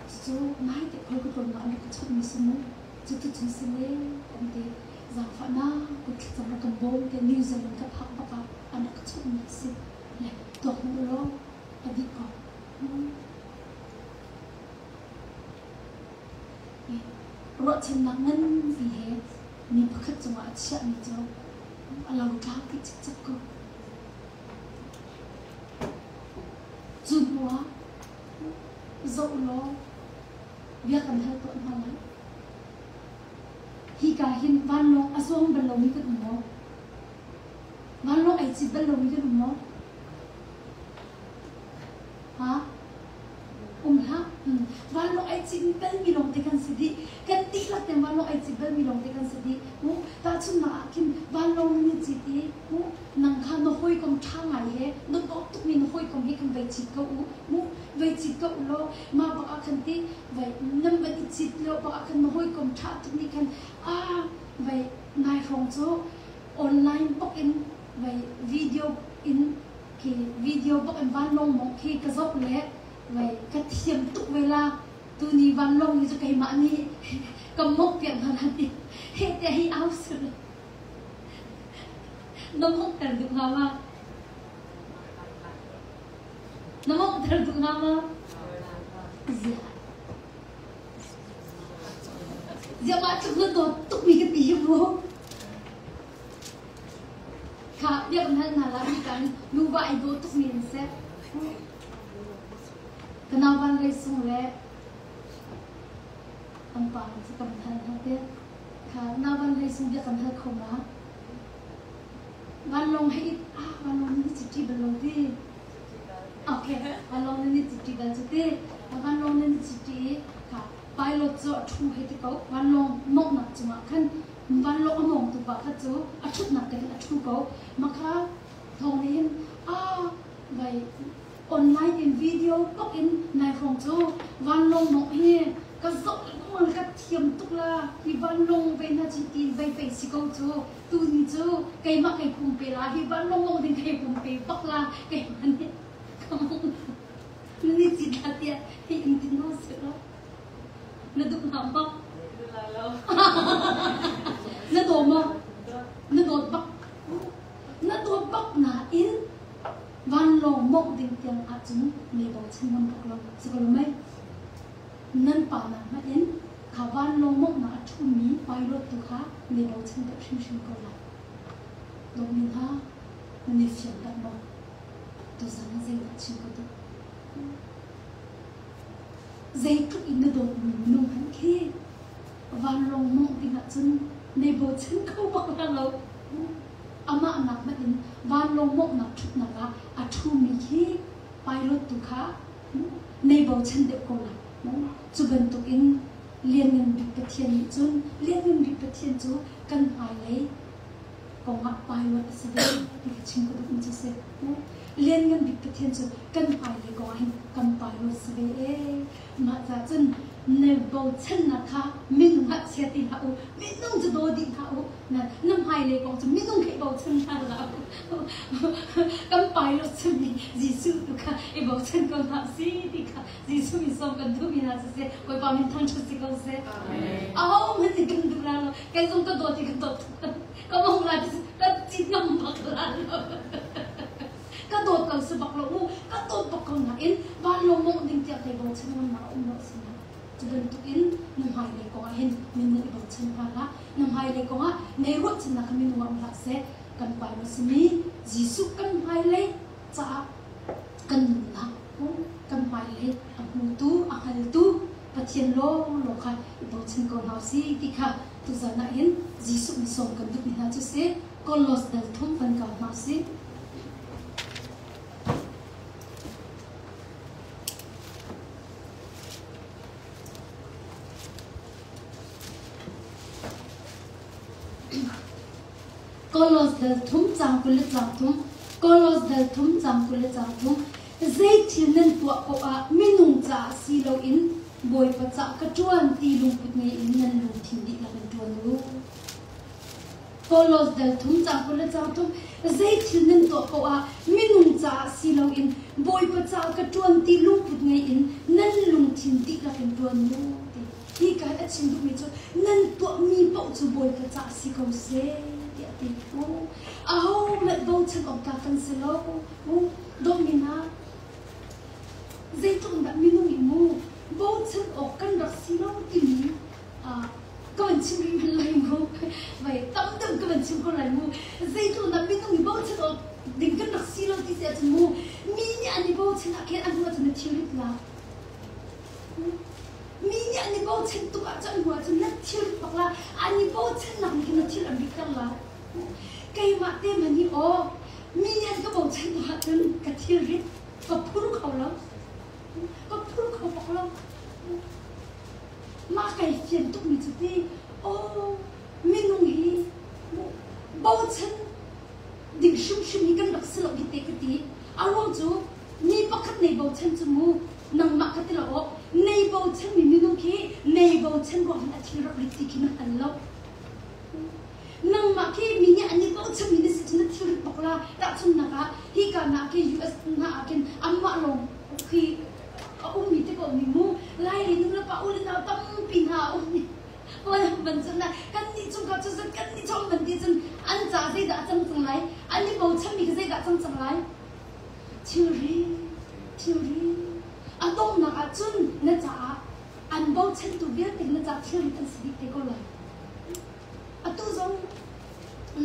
cucu nai te khoi ka tlawnnak an rak ka chawnhmi si mu cuticun si le an ti zaangfahnak kut thlacam rak kan bawm te New Zealand ka phak bak ah an rak ka chawnhmi a si le tuak hnu law a dih ko. Ruahchannak nganpi he mi pakhat cungah a chiahmi cu a lotlau dih cikcek ko. Cu hnuah zoh law bia kan hal tuah hna lai. Hika hin vanlawng a zuang bal lomi kan um maw? Vanlawng ai cit bal lomi kan um maw? Ha? Um hlah. Vanlawng ai cit balmi lawngte kan si dih. Kan dihlak tein vanlawng ai cit balmi lawngte kan si dih. Mu tahchunhnak ah khin vanlawng ni cit i mu nang kha na hawikom ṭha ngai he na dawt tukmi na hawikom he khan vai cit ko u. Mu vai cit ko u law mah bak ah khan ti vai nan van i cit lio bak ah khan na hawikom ṭha tuk nih khan ah vai nai hrawng cu online bak in vai video in khi video bak in vanlawng mong khi ka zoh le vai ka thiam tuk ve la tuni vanlawng hi cu keimah nih ka mok piak hna la ti he te hi au sul na mok ter duh hnga ma na mok ter duh hnga ma zia zia mah tluk na dawt tuk mi ka ti hi mu Kha biak hal hna la mi kan nuva ai daw tuk mi an si. Ka nau van lei sung le an pa an si kam hal hna te. Kha nau van lei sung biak kan hal kho ma. Vanlawng he ah vanlawng ni ci bal lo ti. Okay, vanlawng ni ci bal cu ti. Vanlawng ni ci kha pilot cu a thu he ti ko. Vanlawng mawngnak cungah khan Vanlawng a mawngtu pa kha cu a ṭhutnak te khin a ṭhu ko. Mah kha thawng nih hin ah vai online in video bak in nai hrawng cu vanlawng mawngh hi Ka zoh lengmang ka thiam tuk la hi vanlawng ve na ci tin vei pei si ko cu tuni cu keimah kai pumpe la hi vanlawng mong ding kai pumpe bak la keimah nih ka mong ni ci thla tiah hi in tin no si lo na duh hna maw na daw maw na dawt bak na dawt bak nain vanlawng mongh ding tiang ahcun nei bochan ngam bak lo si ko lo mei nan pa nak hmanh in kha vanlawng monghnak a ṭhumi pilot tu kha nei bochan deuh hrimhrim ko lai. Dawtmi hna, nan i fiang tak maw? Tuzan ah zeidah chim ka duh? Zeitluk in na dawtmi minung hmanh khi vanlawng mongh ding ahcun nei bochan kho bak la lo. Amah nak hmanh in vanlawng monghnak ṭhutnak ah a ṭhumi khi pilot tu kha nei bochan deuh ko lai. Cu bantukin Lianngan Bik Pathian nih cun Lianngan Bik Pathian cu kan hmailei kongah pilot a si ve ti kha chim ka duhmi cu a si. Lianngan Bik Pathian cu kan hmailei kongah hin kan pilot si ve ee. Mah caah cun na bochannak kha minung ah chia ti hlah u, minung cu daw dih hlah u, na na hmailei kong cu minung kha i bochan hna hlah u. Kan pilot simi Jesuh tu kha i bochan ko hna si ti kha Jesuh min sawm kan duhmi hna siseh Bawipa min thangṭhat si ko seh. Ahohmanh nih kan duh la lo. Kei zong ka dawt i ka dawt ka mong la ti ka cit ngam bak la lo. Ka dawt ko si bak lo mu. Ka dawt bak ko nain vanlawng mongh ding tiang thei bochan ngam nak a um lo si na. Cu bantukin na hmailei kong ah hin minung i bochan hna hlah. Na hmailei kong ah nei ruahchannak kha minung ah um hlah seh. Kan Pa na simi Jesuh kan hmailei caah kan nunnak kan hmailei a hmutu a hngaltu Pathian lawnglawng kha i bochan ko hna usih ti kha tuzan ah hin Jesuh nih sawm kan duhmi hna cu si. Kolos dal thum kan kau hna usih. Kolos dal thum cang 20 le cang thum Kolos dal thum cang 20 le cang thum zei thil nan tuah paoh ah minung caah si loin Bawipa ca'h ka ṭuan ti lungput ngei in nan lungthin dihlak in ṭuan u. Kolos dal thum cang 20 le cang thum zei thil nan tuah paoh ah minung caah si loin Bawipa caah ka ṭuan ti lungput ngei in nan lungthin dihlak in ṭuan u ti. Hi ka a chim duhmi cu nan tuahmi paoh cu Bawipa caah si ko seh tiah a ti. Aho hmanh bochan awk tlak kan si lo. Dawtmi hna, zeitluk in dah minung i mu bochan awk kan rak si lo timi ka van chim rih hmanh lai mu. Vai tam deuh ka van chim ko lai mu. Zeitluk in dah minung i bochan awk ding kan rak si lo ti si ahcun mu mi nih an i bochan ah khin an hnu ahcun na thilrit la. Mi nih an i bochan tuk ahcun hnu ahcun na thil bak la an i bochannak nih khin na thil an ritter la. Keimah te hmanh hi aw mi nih an ka bochan tuk ahcun ka thilrit ka phur kho lo. Ka phur kho bak lo. Mah kai fian tukmi cu ti aw minung hi bochan ding hrimhrim hi kan rak si lo hi te ka ti. A ruang cu mi pakhat nei bochan cu mu nangmah kha ti lo aw nei bochanmi minung khi nei bochan ruang hin a thil rak rit ti khi na hngal lo. Nangmah khi mi nih an i bochanmi na si cu na thil rit bak la. Tahchunhnak ah hika na khi US hna ah khin anmah lawng khi a ummi te ko mi mu Lai nu le pa u le nau tampi hna a um ban cun na kan nih chung ka cu kan nih chung ban ti cun an ca zeidah a cang cang lai an i bochanmi kha zeidah a cang cang lai thilri thilri a donghnak ah cun na caah an bochantu vialte na ca thilri an si dih te ko lai atu zong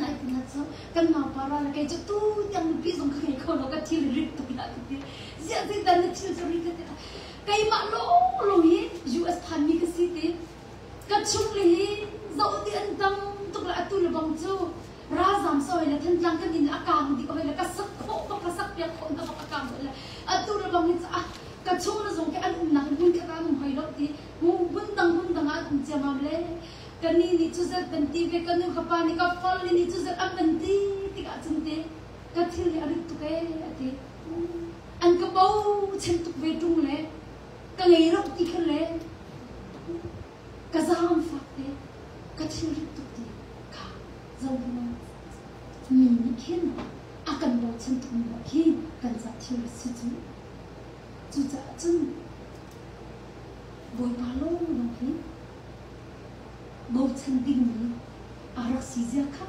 nai na cu kan naupa ra le kei cu tu tiang nupi zong ka ngei kho lo ka thil rit tuk la ka ti ziah zeidah na thil cu rit ka ti keimah lawnglawng hi US phanmi ka si ti ka chung le hi zoh ti an tam tuk le atu le bang cu ralzam sa hoi le Thantlang kan inn a kang dih hoi le ka sak khawh bak ka sak piak khawh na bak a kang hoi le atu le bang hi ah ka chung le zong ke an umnak in hmun khat ah an um hoi lo ti hmun dang hmun dang ah an um ciamam le ka ni nih cu zat ban ti ve ka nu ka pa nih ka fal ni nih cu zat an ban ti tikah cun te ka thil hi a rit tuk ee a ti an ka bochan tuk ve ṭung le ka ngei lo ti kha le. Ka zaangfak te, ka thilrit tuk ti kha zohhmanh. Mi nih khin a kan bochan tukmi bak khi kan ca thilrit si cu. Cucaah cun Bawipa lawnglawng hi bochan dingmi a rak si zia kha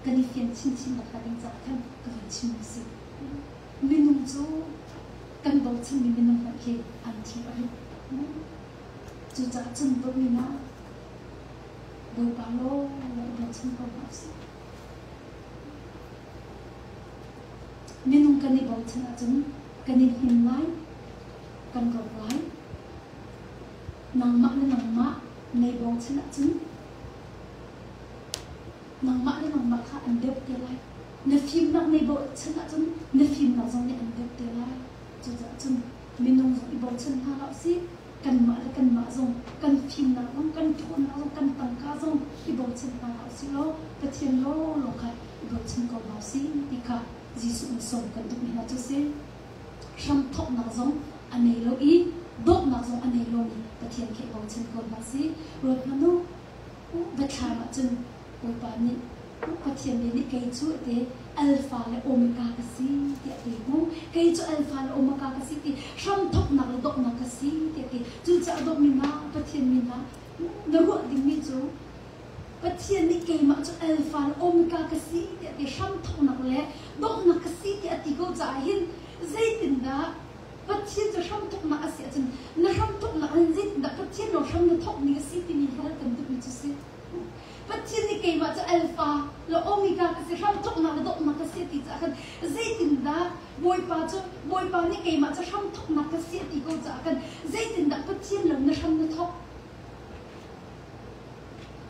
kan i fian chinchin nakhnga ding caah khan ka van chimmi a si. Minung cu kan bochanmi minung hmanh khi an thil a rit. Cucaah cun dawtmi hna, Bawipa lawnglawng i bochan ko hna usih. Minung kan i bochan ahcun kan i hnim lai, kan rawk lai. Nangmah le nangmah nei bochan ahcun nangmah le nangmah kha an deuh te lai. Na fimnak nei bochan ahcun na fimnak zong nih an deuh te lai. Cucaah cun minung zong i bochan hna hlah usih. Kanmah le kanmah zong kan fimnak zong kan ṭhawnnak zong kan tangka zong i bochan hna hlah usih law Pathian lawnglawng kha i bochan ko hna usih ti kha Jesuh nih sawm kan duhmi hna cu a si. Hramthawknak zong a nei lo i dawtnak zong a nei lomi Pathian khi i bochan ko hna sih. Ruat hmanh u, biathlam ahcun Bawipa nih Pathian bia nih kei cu te Alpha le Omega ka si tiah a ti mu. Kei cu Alpha le Omega ka si ti hramthawknak le donghnak ka si tiah a ti. Cucaah dawtmi hna, Pathian mi hna, na ruah dingmi cu Pathian nih keimah cu Alpha le Omega ka si tiah a ti. Hramthawknak le donghnak ka si tiah a ti ko caah hin zeitindah Pathian cu hramthawknak a si ahcun na hramthawknak in zeitindah Pathian lo hram na thawk ning a si timi hal kan duhmi cu si. Pathian nih keimah cu Alpha le Omega ka si, hramthawknak le donghnak ka si a ti caah khan zeitindah Bawipa cu Bawipa nih keimah cu hramthawknak ka si a ti ko caah khan zeitindah Pathian lo na hram na thawk?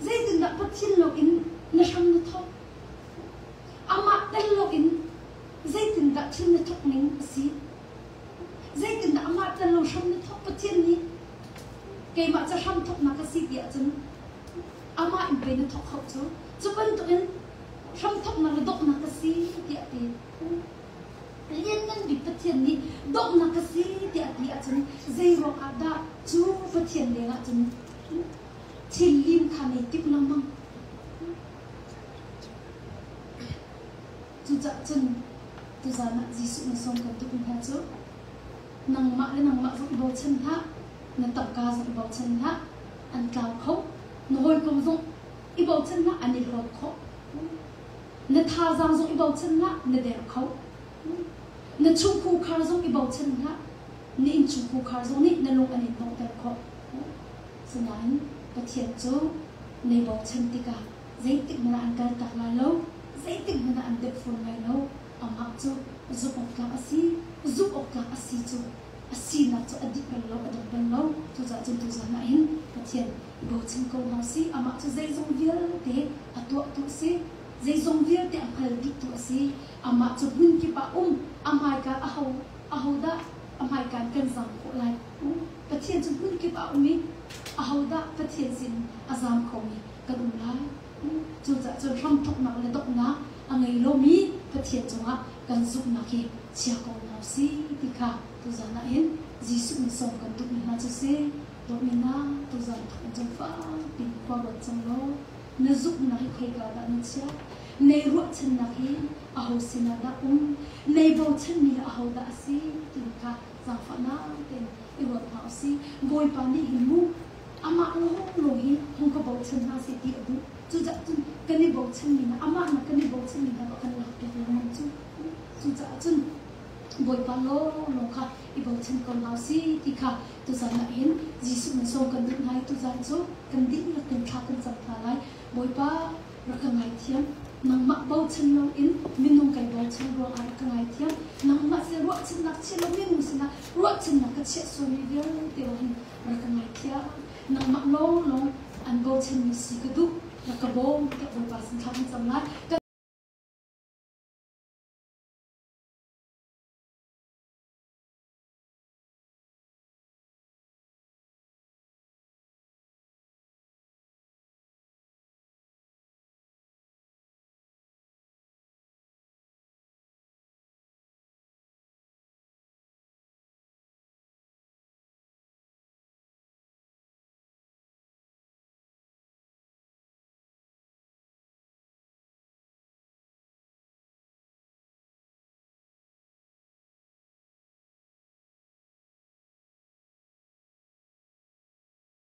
Zeitindah Pathian lo in na hram na thawk? Amah tel lo in zeitindah thil na thawk ning a si? Zeitindah amah tel lo hram na thawk? Pathian nih keimah cu hramthawknak ka si ti ahcun amah in pei na thawk kho cu. Cu bantukin hramthawknak le donghnak ka si tiah ti. Lianngan bik Pathian nih donghnak ka si tiah ti ahcun zei ruangah dah cu Pathian lengah cun thil lim kha nei timh lengmang. Cucaah cun tuzaan ah Jesuh na sawm kan tuk hna cu nangmah le nangmah zong i bochan hlah, na tangka zong i bochan hlah, an tlau kho. Na hawikom zong i bochan hlah, an i hlawt khawh. Na thazaang zong i bochan hlah, na der kho. Na chungkhar zong i bochan hlah, na innchungkhar zong nih na lung an in donghter khawh. Sinain Pathian cu nei bochan tikah zeitik hmanh ah an kaltak lai lo, zeitik hmanh ah an dep fawn lai lo. Amah cu zumh awk tlak a si, zumh awk tlak a si cu a sinak cu a dih bal lo, a dong bal lo. Cucaah cun tuzan ah hin Pathian i bochan ko hna usih. Amah cu zeizong vialte a tuahtu a si, zeizong vialte a hngal dihtu a si. Amah cu hmun kip ah um, a hmaika aho ahodah a hmaika in kan zam khawh lai? Pathian cu hmun kip ah um i ahodah Pathian sin a zam khomi kan um lai? Cucaah cun hramthawknak le donghnak a ngei lomi Pathian cungah kan zumhnak hi chia ko hna usih ti kha tuzan ah hin Jesuh nih sawm kan duhmi hna cu si. Dawtmi hna, tuzan thawng cun fakpi khua ruat cang law na zumhnak hi khoika dah na chiah? Nei ruahchannak hi aho sinah dah um? Nei bochanmi le aho dah a si? timi kha zaangfahnak tein i ruat hna usih. Bawipa nih hin mu amah lawnglawng hi hung ka bochan hna seh ti a duh. Cucaah cun kan i bochanmi hna, amah nak kan i bochanmi hna a kan lakpiak lengmang cu. Cucaah cun Bawipa lawnglawng kha i bochan ko hna usih ti kha tuzan ah hin Jesuh nan sawm kan duh hna i tuzan cu kan dihlak in thla kan cam hna lai. Bawipa rak ka ngaithiam. Nangmah bochan loin minung kai bochan ruangah rak ka ngaithiam. Nangmah sin ruahchannak chia lo minung sinah ruahchannak ka chiah sualmi vialte hin rak ka ngaithiam. Nangmah lawnglawng an bochanmi si ka duh. Rak ka bawm tiah Bawipa sin thla kan cam lai.